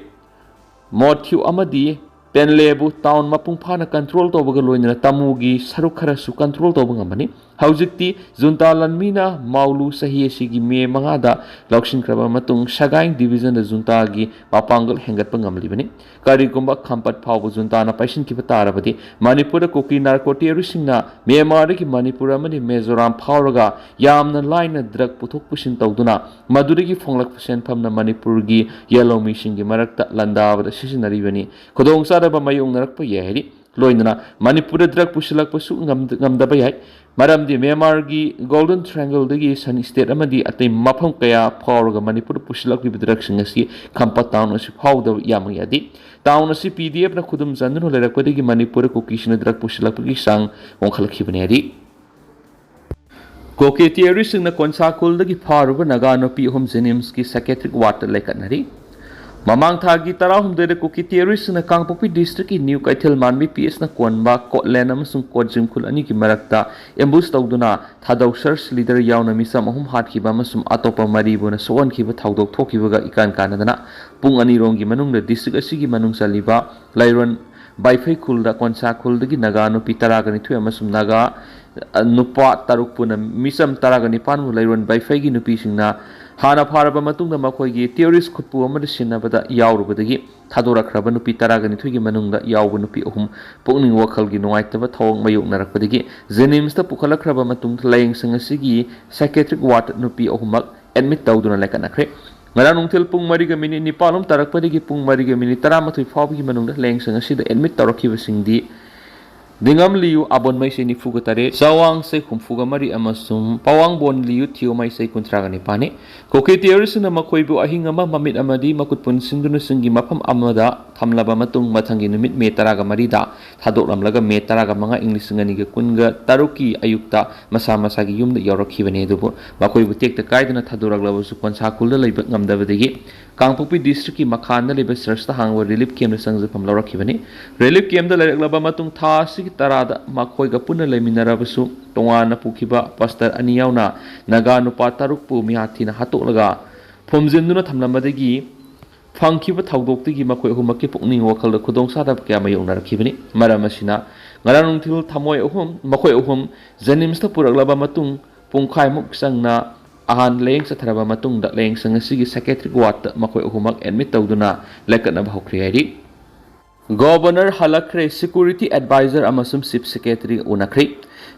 ꯃꯣꯊ꯭ꯌꯨ ꯑꯃꯗꯤ ꯇꯦꯟꯂꯦꯕꯨ ꯇꯥꯎꯟ ꯃꯄꯨꯡ ꯐꯥꯅ ꯀꯟꯇ꯭ꯔꯣꯜ ꯇꯧꯕꯒ ꯂꯣꯏꯅꯅ ꯇꯥꯃꯨꯒꯤ ꯁꯔꯨꯛ ꯈꯔꯁꯨ ꯀꯟꯇ꯭ꯔꯣꯜ ꯇꯧꯕ ꯉꯝꯕꯅꯤ꯫ ꯍꯧꯖꯤꯛꯇꯤ ꯖꯨꯟꯇꯥ ꯂꯥꯟꯃꯤꯅ ꯃꯥꯎꯂꯨ ꯆꯍꯤ ꯑꯁꯤꯒꯤ ꯃꯦ ꯃꯉꯥꯗ ꯂꯧꯁꯤꯟꯈ꯭ꯔꯕ ꯃꯇꯨꯡ ꯁꯒꯥꯏꯡ ꯗꯤꯕꯤꯖꯟꯗ ꯖꯨꯟꯇꯥꯒꯤ ꯃꯄꯥꯡꯒꯜ ꯍꯦꯟꯒꯠꯄ ꯉꯝꯂꯤꯕꯅꯤ꯫ ꯀꯔꯤꯒꯨꯝꯕ ꯈꯝꯄꯠ ꯐꯥꯎꯕ ꯖꯨꯟꯇꯥꯅ ꯄꯥꯏꯁꯤꯟꯈꯤꯕ ꯇꯥꯔꯕꯗꯤ, ꯃꯅꯤꯄꯨꯔꯗ ꯀꯨꯀꯤ ꯅꯥꯔꯀꯣ ꯇꯦꯔꯣꯔꯤꯁꯁꯤꯡꯅ ꯃ꯭ꯌꯥꯟꯃꯥꯔꯗꯒꯤ ꯃꯅꯤꯄꯨꯔ ꯑꯃꯗꯤ ꯃꯤꯖꯣꯔꯥꯝ ꯐꯥꯎꯔꯒ ꯌꯥꯝꯅ ꯂꯥꯏꯅ ꯗ꯭ꯔꯒ ꯄꯨꯊꯣꯛ ꯄꯨꯁꯤꯟ ꯇꯧꯗꯨꯅ ꯃꯗꯨꯗꯒꯤ ꯐꯪꯂꯛꯄ ꯁꯦꯟꯐꯝꯅ ꯃꯅꯤꯄꯨꯔꯒꯤ ꯌꯦꯜꯍꯧꯃꯤꯁꯤꯡꯒꯤ ꯃꯔꯛꯇ ꯂꯥꯟꯗꯥꯕꯗ ꯁꯤꯖꯤꯟꯅꯔꯤꯕꯅꯤ꯫ ꯈꯨꯗꯣꯡꯆꯥꯗꯕ ꯃꯥꯌꯣꯛꯅꯔꯛꯄ ꯌꯥꯏ ꯍꯥꯏꯔꯤ꯫ ꯂꯣꯏꯅꯅ ꯃꯅꯤꯄꯨꯔꯗ ꯗ꯭ꯔꯒ ꯄꯨꯁꯤꯜꯂꯛꯄꯁꯨ ꯉꯝꯗ-, ꯉꯝꯗꯕ ꯌꯥꯏ꯫ ꯃꯔꯝꯗꯤ ꯃ꯭ꯌꯥꯟꯃꯥꯔꯒꯤ ꯒꯣꯜꯗꯟ ꯇ꯭ꯔꯥꯏꯡꯒꯜꯗꯒꯤ ꯁꯟ ꯁ꯭ꯇꯦꯠ ꯑꯃꯗꯤ ꯑꯇꯩ ꯃꯐꯝ ꯀꯌꯥ ꯐꯥꯎꯔꯒ ꯃꯅꯤꯄꯨꯔꯗ ꯄꯨꯁꯤꯜꯂꯛꯂꯤꯕ ꯗ꯭ꯔꯒꯁꯤꯡ ꯑꯁꯤ ꯈꯝꯄꯠ ꯇꯥꯎꯟ ꯑꯁꯤ ꯐꯥꯎꯗꯕ ꯌꯥꯝꯅ ꯌꯥꯗꯦ꯫ ꯇꯥꯎꯟ ꯑꯁꯤ ꯄꯤ ꯗꯤ ꯑꯦꯐꯅ ꯈꯨꯗꯨꯝ ꯆꯟꯗꯨꯅ ꯂꯩꯔꯛꯄꯗꯒꯤ ꯃꯅꯤꯄꯨꯔꯗ ꯀꯨꯀꯤꯁꯤꯡꯅ ꯗ꯭ꯔꯒ ꯄꯨꯁꯤꯜꯂꯛꯄꯒꯤ ꯆꯥꯡ ꯋꯥꯡꯈꯠꯂꯛꯈꯤꯕꯅꯤ ꯍꯥꯏꯔꯤ꯫ ꯀꯨꯀꯤ ꯇꯦꯔꯣꯔꯤꯁꯁꯤꯡꯅ ꯀꯣꯟꯁꯥꯈꯣꯜꯗꯒꯤ ꯐꯥꯔꯨꯕ ꯅꯥꯒꯥ ꯅꯨꯄꯤ ꯑꯍꯨꯝ ꯖꯦꯅꯤꯝꯁꯀꯤ ꯁꯥꯏꯀꯦꯇ꯭ꯔꯤꯛ ꯋꯥꯔꯗꯇ ꯂꯩꯈꯠꯅꯔꯤ꯫ ꯃꯃꯥꯡ ꯊꯥꯒꯤ ꯇꯔꯥꯍꯨꯝꯗꯣꯏꯗ ꯀꯨꯀꯤ ꯇꯦꯔꯣꯔꯤꯁꯁꯤꯡꯅ ꯀꯥꯡꯄꯣꯛꯄꯤ ꯗꯤꯁꯇ꯭ꯔꯤꯛꯀꯤ ꯅ꯭ꯌꯨ ꯀꯩꯊꯦꯜ ꯃꯥꯟꯕꯤ ꯄꯤ ꯑꯦꯁꯅ ꯀꯣꯟꯕ ꯀꯣꯠꯂꯦꯟ ꯑꯃꯁꯨꯡ ꯀꯣꯠꯖꯤꯡ ꯈꯨꯜ ꯑꯅꯤꯒꯤ ꯃꯔꯛꯇ ꯑꯦꯝꯕꯨꯁ ꯇꯧꯗꯨꯅ ꯊꯥꯗꯧ ꯁꯔꯆ ꯂꯤꯗꯔ ꯌꯥꯎꯅ ꯃꯤꯆꯝ ꯑꯍꯨꯝ ꯍꯥꯠꯈꯤꯕ ꯑꯃꯁꯨꯡ ꯑꯇꯣꯞꯄ ꯃꯔꯤꯕꯨꯅ ꯁꯣꯛꯍꯟꯈꯤꯕ ꯊꯧꯗꯣꯛ ꯊꯣꯛꯈꯤꯕꯒ ꯏꯀꯥꯟ ꯀꯥꯟꯅꯗꯅ ꯄꯨꯡ ꯑꯅꯤꯔꯣꯝꯒꯤ ꯃꯅꯨꯡꯗ ꯗꯤꯁꯇ꯭ꯔꯤꯛ ꯑꯁꯤꯒꯤ ꯃꯅꯨꯡ ꯆꯜꯂꯤꯕ ꯂꯩꯔꯣꯟ ꯕꯥꯏꯐꯩ ꯈꯨꯜꯗ ꯀꯣꯟꯁꯥ ꯈꯨꯜꯗꯒꯤ ꯅꯥꯒꯥ ꯅꯨꯄꯤ ꯇꯔꯥꯒ ꯅꯤꯊꯣꯏ ꯑꯃꯁꯨꯡ ꯅꯥꯒꯥ, ꯑ, ꯅꯨꯄꯥ ꯇꯔꯨꯛ ꯄꯨꯟꯅ ꯃꯤꯆꯝ ꯇꯔꯥꯒ ꯅꯤꯄꯥꯟꯕꯨ ꯂꯩꯔꯣꯟ ꯕꯥꯏꯐꯩꯒꯤ ꯅꯨꯄꯤꯁꯤꯡꯅ ꯍꯥꯟꯅ ꯐꯥꯔꯕ ꯃꯇꯨꯡꯗ ꯃꯈꯣꯏꯒꯤ ꯇꯦꯔꯣꯔꯤꯁ ꯈꯨꯠꯄꯨ ꯑꯃꯗ ꯁꯤꯟꯅꯕꯗ ꯌꯥꯎꯔꯨꯕꯗꯒꯤ ꯊꯥꯗꯣꯔꯛꯈ꯭ꯔꯕ ꯅꯨꯄꯤ ꯇꯔꯥꯒ ꯅꯤꯊꯣꯏꯒꯤ ꯃꯅꯨꯡꯗ ꯌꯥꯎꯕ ꯅꯨꯄꯤ ꯑꯍꯨꯝ ꯄꯨꯛꯅꯤꯡ ꯋꯥꯈꯜꯒꯤ ꯅꯨꯡꯉꯥꯏꯇꯕ ꯊꯧꯑꯣꯡ ꯃꯥꯌꯣꯛꯅꯔꯛꯄꯗꯒꯤ ꯖꯦꯅꯤꯝꯁꯇ ꯄꯨꯈꯠꯂꯛꯈ꯭ꯔꯕ ꯃꯇꯨꯡꯗ ꯂꯥꯌꯦꯡꯁꯪ ꯑꯁꯤꯒꯤ ꯁꯥꯏꯀꯦꯇ꯭ꯔꯤꯛ ꯋꯥꯔꯗ ꯅꯨꯄꯤ ꯑꯍꯨꯝꯃꯛ ꯑꯦꯗꯃꯤꯠ ꯇꯧꯗꯨꯅ ꯂꯩꯈꯠꯅꯈ꯭ꯔꯦ꯫ ꯉꯔꯥꯡ ꯅꯨꯡꯊꯤꯜ ꯄꯨꯡ ꯃꯔꯤꯒ ꯃꯤꯅꯤꯠ ꯅꯤꯄꯥꯟ ꯂꯣꯝ ꯇꯥꯔꯛꯄꯗꯒꯤ ꯄꯨꯡ ꯃꯔꯤꯒ ꯃꯤꯅꯤꯠ ꯇꯔꯥꯃꯥꯊꯣꯏ ꯐꯥꯎꯕꯒꯤ ꯃꯅꯨꯡꯗ ꯂꯥꯌꯦꯡꯁꯪ ꯑꯁꯤꯗ ꯑꯦꯗꯃꯤꯠ ꯇꯧꯔꯛꯈꯤꯕꯁꯤꯡꯗꯤ ꯗꯤꯉꯝ ꯂꯤꯌꯨ ꯑꯕꯣꯟ ꯃꯩꯁꯩ ꯅꯤꯐꯨꯒ ꯇꯔꯦꯠ, ꯆꯋꯥꯡꯁꯩ ꯍꯨꯝꯐꯨꯒ ꯃꯔꯤ ꯑꯃꯁꯨꯡ ꯄꯋꯥꯡꯕꯣꯟ ꯂꯤꯌꯨ ꯊꯤꯌꯨ ꯃꯩꯁꯩ ꯀꯨꯟꯊ꯭ꯔꯥꯒ ꯅꯤꯄꯥꯟꯅꯤ꯫ ꯀꯨꯀꯤ ꯇꯦꯔꯣꯔꯤꯁꯁꯤꯡꯅ ꯃꯈꯣꯏꯕꯨ ꯑꯍꯤꯡ ꯑꯃ ꯃꯃꯤꯠ ꯑꯃꯗꯤ ꯃꯈꯨꯠ ꯄꯨꯟꯁꯤꯟꯗꯨꯅ ꯆꯤꯡꯒꯤ ꯃꯐꯝ ꯑꯃꯗ ꯊꯝꯂꯕ ꯃꯇꯨꯡ, ꯃꯊꯪꯒꯤ ꯅꯨꯃꯤꯠ ꯃꯦ ꯇꯔꯥꯒ ꯃꯔꯤꯗ ꯊꯥꯗꯣꯛꯂꯝꯂꯒ ꯃꯦ ꯇꯔꯥꯒ ꯃꯉꯥ ꯏꯪ ꯂꯤꯁꯤꯡ ꯑꯅꯤꯒ ꯀꯨꯟꯒ ꯇꯔꯨꯛꯀꯤ ꯑꯌꯨꯛꯇ ꯃꯁꯥ ꯃꯁꯥꯒꯤ ꯌꯨꯝꯗ ꯌꯧꯔꯛꯈꯤꯕꯅꯤ꯫ ꯑꯗꯨꯕꯨ ꯃꯈꯣꯏꯕꯨ ꯇꯦꯛꯇ ꯀꯥꯏꯗꯅ ꯊꯥꯗꯣꯔꯛꯂꯕꯁꯨ ꯀꯣꯟꯁꯥ ꯈꯨꯜꯗ ꯂꯩꯕ ꯉꯝꯗꯕꯗꯒꯤ ꯀꯥꯡꯄꯣꯛꯄꯤ ꯗꯤꯁꯇ꯭ꯔꯤꯛꯀꯤ ꯃꯈꯥꯗ ꯂꯩꯕ ꯆꯔꯆꯇ ꯍꯥꯡꯕ ꯔꯤꯂꯤꯐ ꯀꯦꯝꯞꯇ ꯆꯪꯖꯐꯝ ꯂꯧꯔꯛꯈꯤꯕꯅꯤ꯫ ꯔꯤꯂꯤꯐ ꯀꯦꯝꯞꯇ ꯂꯩꯔꯛꯂꯕ ꯃꯇꯨꯡ, ꯊꯥ ꯑꯁꯤꯒꯤ ꯇꯔꯥꯗ ꯃꯈꯣꯏꯒ ꯄꯨꯟꯅ ꯂꯩꯃꯤꯟꯅꯔꯕꯁꯨ ꯇꯣꯉꯥꯟꯅ ꯄꯨꯈꯤꯕ ꯄꯥꯁꯇꯔ ꯑꯅꯤ ꯌꯥꯎꯅ ꯅꯥꯒꯥ ꯅꯨꯄꯥ ꯇꯔꯨꯛꯄꯨ ꯃꯤꯍꯥꯠ ꯊꯤꯅ ꯍꯥꯠꯇꯣꯛꯂꯒ ꯐꯨꯝꯖꯤꯟꯗꯨꯅ ꯊꯝꯂꯝꯕꯗꯒꯤ ꯐꯪꯈꯤꯕ ꯊꯧꯗꯣꯛꯇꯒꯤ ꯃꯈꯣꯏ ꯑꯍꯨꯝꯃꯛꯀꯤ ꯄꯨꯛꯅꯤꯡ ꯋꯥꯈꯜꯗ ꯈꯨꯗꯣꯡꯆꯥꯗꯕ ꯀꯌꯥ ꯃꯥꯌꯣꯛꯅꯔꯛꯈꯤꯕꯅꯤ꯫ ꯃꯔꯝ ꯑꯁꯤꯅ, ꯉꯔꯥꯡ ꯅꯨꯡꯊꯤꯜ ꯊꯃꯣꯏ ꯑꯍꯨꯝ, ꯃꯈꯣꯏ ꯑꯍꯨꯝ ꯖꯦꯅꯤꯝꯁꯇ ꯄꯨꯔꯛꯂꯕ ꯃꯇꯨꯡ, ꯄꯨꯡꯈꯥꯏꯃꯨꯛ ꯆꯪꯅ ꯑꯍꯥꯟ ꯂꯥꯌꯦꯡ ꯆꯠꯊꯔꯕ ꯃꯇꯨꯡꯗ, ꯂꯥꯌꯦꯡꯁꯪ ꯑꯁꯤꯒꯤ psychiatric ward ꯇ ꯃꯈꯣꯏ ꯑꯍꯨꯝꯃꯛ admit ꯇꯧꯗꯨꯅ ꯂꯥꯏꯀꯠꯅꯕ ꯍꯧꯈ꯭ꯔꯦ ꯍꯥꯏꯔꯤ꯫ ꯒꯣꯕꯔꯅꯔ ꯍꯜꯂꯛꯈ꯭ꯔꯦ, security advisor ꯑꯃꯁꯨꯡ chief secretary ꯎꯅꯈ꯭ꯔꯦ꯫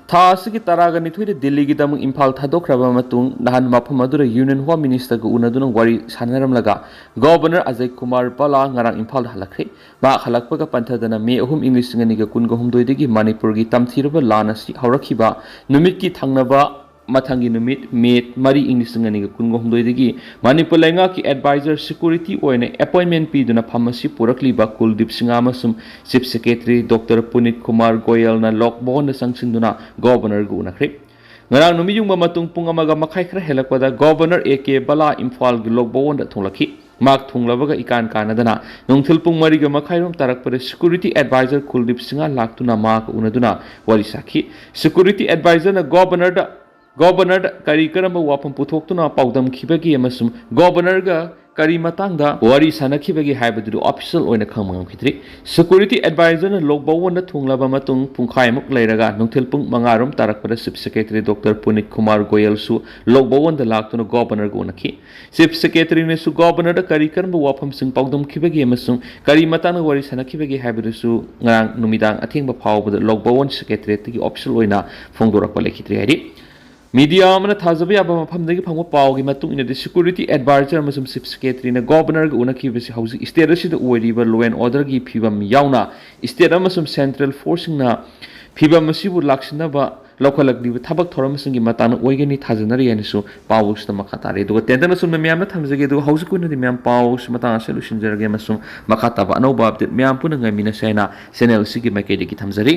ꯊꯥ ꯑꯁꯤꯒꯤ ꯇꯔꯥꯒ ꯅꯤꯊꯣꯏꯗ ꯗꯤꯜꯂꯤꯒꯤꯗꯃꯛ ꯏꯝꯐꯥꯜ ꯊꯥꯗꯣꯛꯈ꯭ꯔꯕ ꯃꯇꯨꯡ, ꯅꯍꯥꯟ ꯃꯐꯝ ꯑꯗꯨꯗ Union Home Minister ꯒ ꯎꯅꯗꯨꯅ ꯋꯥꯔꯤ ꯁꯥꯟꯅꯔꯝꯂꯒ, ꯒꯣꯕꯔꯅꯔ ꯑꯖꯌ ꯀꯨꯃꯥꯔ ꯕꯂꯥ ꯉꯔꯥꯡ ꯏꯝꯐꯥꯜꯗ ꯍꯜꯂꯛꯈ꯭ꯔꯦ꯫ ꯃꯍꯥꯛ ꯍꯜꯂꯛꯄꯒ ꯄꯟꯊꯗꯅ ꯃꯦ ꯑꯍꯨꯝ ꯏꯪ ꯂꯤꯁꯤꯡ ꯑꯅꯤꯒ ꯀꯨꯟꯒ ꯍꯨꯝꯗꯣꯏꯗꯒꯤ ꯃꯅꯤꯄꯨꯔꯒꯤ ꯇꯝꯊꯤꯔꯕ ꯂꯥꯟ ꯑꯁꯤ ꯍꯧꯔꯛꯈꯤꯕ ꯅꯨꯃꯤꯠꯀꯤ ꯊꯪꯅꯕ ꯃꯊꯪꯒꯤ ꯅꯨꯃꯤꯠ, ꯃꯦ ꯃꯔꯤ ꯏꯪ ꯂꯤꯁꯤꯡ ꯑꯅꯤꯒ ꯀꯨꯟꯒ ꯍꯨꯝꯗꯣꯏꯗꯒꯤ ꯃꯅꯤꯄꯨꯔ ꯂꯩꯉꯥꯛꯀꯤ advisor security ꯑꯣꯏꯅ appointment ꯄꯤꯗꯨꯅ ꯐꯝ ꯑꯁꯤ ꯄꯨꯔꯛꯂꯤꯕ ꯀꯨꯜꯗꯤꯞ ꯁꯤꯡꯍ ꯑꯃꯁꯨꯡ chief secretary ꯗꯣꯛꯇꯔ ꯄꯨꯅꯤꯠ ꯀꯨꯃꯥꯔ ꯒꯣꯌꯜꯅ ꯂꯣꯛ ꯚꯋꯟꯗ ꯆꯪꯁꯤꯟꯗꯨꯅ ꯒꯣꯕꯔꯅꯔꯒ ꯎꯅꯈ꯭ꯔꯦ꯫ ꯉꯔꯥꯡ ꯅꯨꯃꯤꯠ ꯌꯨꯡꯕ ꯃꯇꯨꯡ ꯄꯨꯡ ꯑꯃꯒ ꯃꯈꯥꯏ ꯈꯔ ꯍꯦꯜꯂꯛꯄꯗ ꯒꯣꯕꯔꯅꯔ ꯑꯦ ꯀꯦ ꯕꯂꯥ ꯏꯝꯐꯥꯜꯒꯤ ꯂꯣꯛ ꯚꯋꯟꯗ ꯊꯨꯡꯂꯛꯈꯤ꯫ ꯃꯍꯥꯛ ꯊꯨꯡꯂꯕꯒ ꯏꯀꯥꯟ ꯀꯥꯟꯅꯗꯅ ꯅꯨꯡꯊꯤꯜ ꯄꯨꯡ ꯃꯔꯤꯒ ꯃꯈꯥꯏꯔꯣꯝ ꯇꯥꯔꯛꯄꯗ security advisor ꯀꯨꯜꯗꯤꯞ ꯁꯤꯡꯍ ꯂꯥꯛꯇꯨꯅ ꯃꯍꯥꯛꯀ ꯎꯅꯗꯨꯅ ꯋꯥꯔꯤ ꯁꯥꯈꯤ꯫ Security advisor ꯅ ꯒꯣꯕꯔꯅꯔꯗ, ꯒꯣꯕꯔꯅꯔꯗ ꯀꯔꯤ ꯀꯔꯝꯕ ꯋꯥꯐꯝ ꯄꯨꯊꯣꯛꯇꯨꯅ ꯄꯥꯎꯗꯝꯈꯤꯕꯒꯦ ꯑꯃꯁꯨꯡ ꯒꯣꯕꯔꯅꯔꯒ ꯀꯔꯤ ꯃꯇꯥꯡꯗ ꯋꯥꯔꯤ ꯁꯥꯅꯈꯤꯕꯒꯦ ꯍꯥꯏꯕꯗꯨꯗꯤ official ꯑꯣꯏꯅ ꯈꯪꯕ ꯉꯝꯈꯤꯗ꯭ꯔꯤ꯫ Security advisor ꯅ ꯂꯣꯛ ꯚꯋꯟꯗ ꯊꯨꯡꯂꯕ ꯃꯇꯨꯡ ꯄꯨꯡꯈꯥꯏꯃꯨꯛ ꯂꯩꯔꯒ ꯅꯨꯡꯊꯤꯜ ꯄꯨꯡ ꯃꯉꯥꯔꯣꯝ ꯇꯥꯔꯛꯄꯗ chief secretary ꯗꯣꯛꯇꯔ ꯄꯨꯅꯤꯠ ꯀꯨꯃꯥꯔ ꯒꯣꯌꯜꯁꯨ ꯂꯣꯛ ꯚꯋꯟꯗ ꯂꯥꯛꯇꯨꯅ ꯒꯣꯕꯔꯅꯔꯒ ꯎꯅꯈꯤ꯫ Chief secretary ꯅꯁꯨ ꯒꯣꯕꯔꯅꯔꯗ ꯀꯔꯤ ꯀꯔꯝꯕ ꯋꯥꯐꯝꯁꯤꯡ ꯄꯥꯎꯗꯝꯈꯤꯕꯒꯦ ꯑꯃꯁꯨꯡ ꯀꯔꯤ ꯃꯇꯥꯡꯗ ꯋꯥꯔꯤ ꯁꯥꯅꯈꯤꯕꯒꯦ ꯍꯥꯏꯕꯗꯨꯁꯨ ꯉꯔꯥꯡ ꯅꯨꯃꯤꯗꯥꯡ ꯑꯊꯦꯡꯕ ꯐꯥꯎꯕꯗ ꯂꯣꯛ ꯚꯋꯟ secretariat ꯇꯒꯤ official ꯑꯣꯏꯅ ꯐꯣꯡꯗꯣꯔꯛꯄ ꯂꯩꯈꯤꯗ꯭ꯔꯤ ꯍꯥꯏꯔꯤ꯫ ꯃꯤꯗꯤꯌꯥ ꯑꯃꯅ ꯊꯥꯖꯕ ꯌꯥꯕ ꯃꯐꯝꯗꯒꯤ ꯐꯪꯕ ꯄꯥꯎꯒꯤ ꯃꯇꯨꯡ ꯏꯟꯅꯗꯤ, ꯁꯦꯀ꯭ꯌꯨꯔꯤꯇꯤ ꯑꯦꯗꯚꯥꯏꯖꯔ ꯑꯃꯁꯨꯡ ꯆꯤꯐ ꯁꯦꯀ꯭ꯔꯦꯇꯔꯤꯅ ꯒꯣꯚꯔꯅꯔꯒ ꯎꯅꯈꯤꯕꯁꯤ ꯍꯧꯖꯤꯛ ꯁ꯭ꯇꯦꯠ ꯑꯁꯤꯗ ꯑꯣꯏꯔꯤꯕ ꯂꯣ ꯑꯦꯟ ꯑꯣꯔꯗꯔꯒꯤ ꯐꯤꯕꯝ ꯌꯥꯎꯅ ꯁ꯭ꯇꯦꯠ ꯑꯃꯁꯨꯡ ꯁꯦꯟꯇ꯭ꯔꯦꯜ ꯐꯣꯔꯁꯁꯤꯡꯅ ꯐꯤꯕꯝ ꯑꯁꯤꯕꯨ ꯂꯥꯛꯁꯤꯟꯅꯕ ꯂꯧꯈꯠꯂꯛꯂꯤꯕ ꯊꯕꯛ ꯊꯧꯔꯝꯁꯤꯡꯒꯤ ꯃꯇꯥꯡꯗ ꯑꯣꯏꯒꯅꯤ ꯊꯥꯖꯅꯔꯤ ꯍꯥꯏꯅꯁꯨ ꯄꯥꯎ ꯑꯁꯤꯗ ꯃꯈꯥ ꯇꯥꯔꯤ꯫ ꯑꯗꯨꯒ ꯇꯦꯟꯇꯛꯅ ꯁꯨꯝꯅ ꯃꯌꯥꯝꯅ ꯊꯝꯖꯒꯦ꯫ ꯑꯗꯨꯒ ꯍꯧꯖꯤꯛꯀꯤ ꯑꯣꯏꯅꯗꯤ ꯃꯌꯥꯝ ꯄꯥꯎ ꯑꯁꯤ ꯃꯇꯥꯡ ꯑꯁꯤꯗ ꯂꯣꯏꯁꯤꯟꯖꯔꯒꯦ ꯑꯃꯁꯨꯡ ꯃꯈꯥ ꯇꯥꯕ ꯑꯅꯧꯕ ꯑꯞꯗꯦꯠ ꯃꯌꯥꯝ ꯄꯨꯟꯅ ꯉꯥꯏꯃꯤꯟꯅꯁꯦ ꯍꯥꯏꯅ ꯆꯦꯅꯦꯜ ꯑꯁꯤꯒꯤ ꯃꯥꯏꯀꯩꯗꯒꯤ ꯊꯝꯖꯔꯤ꯫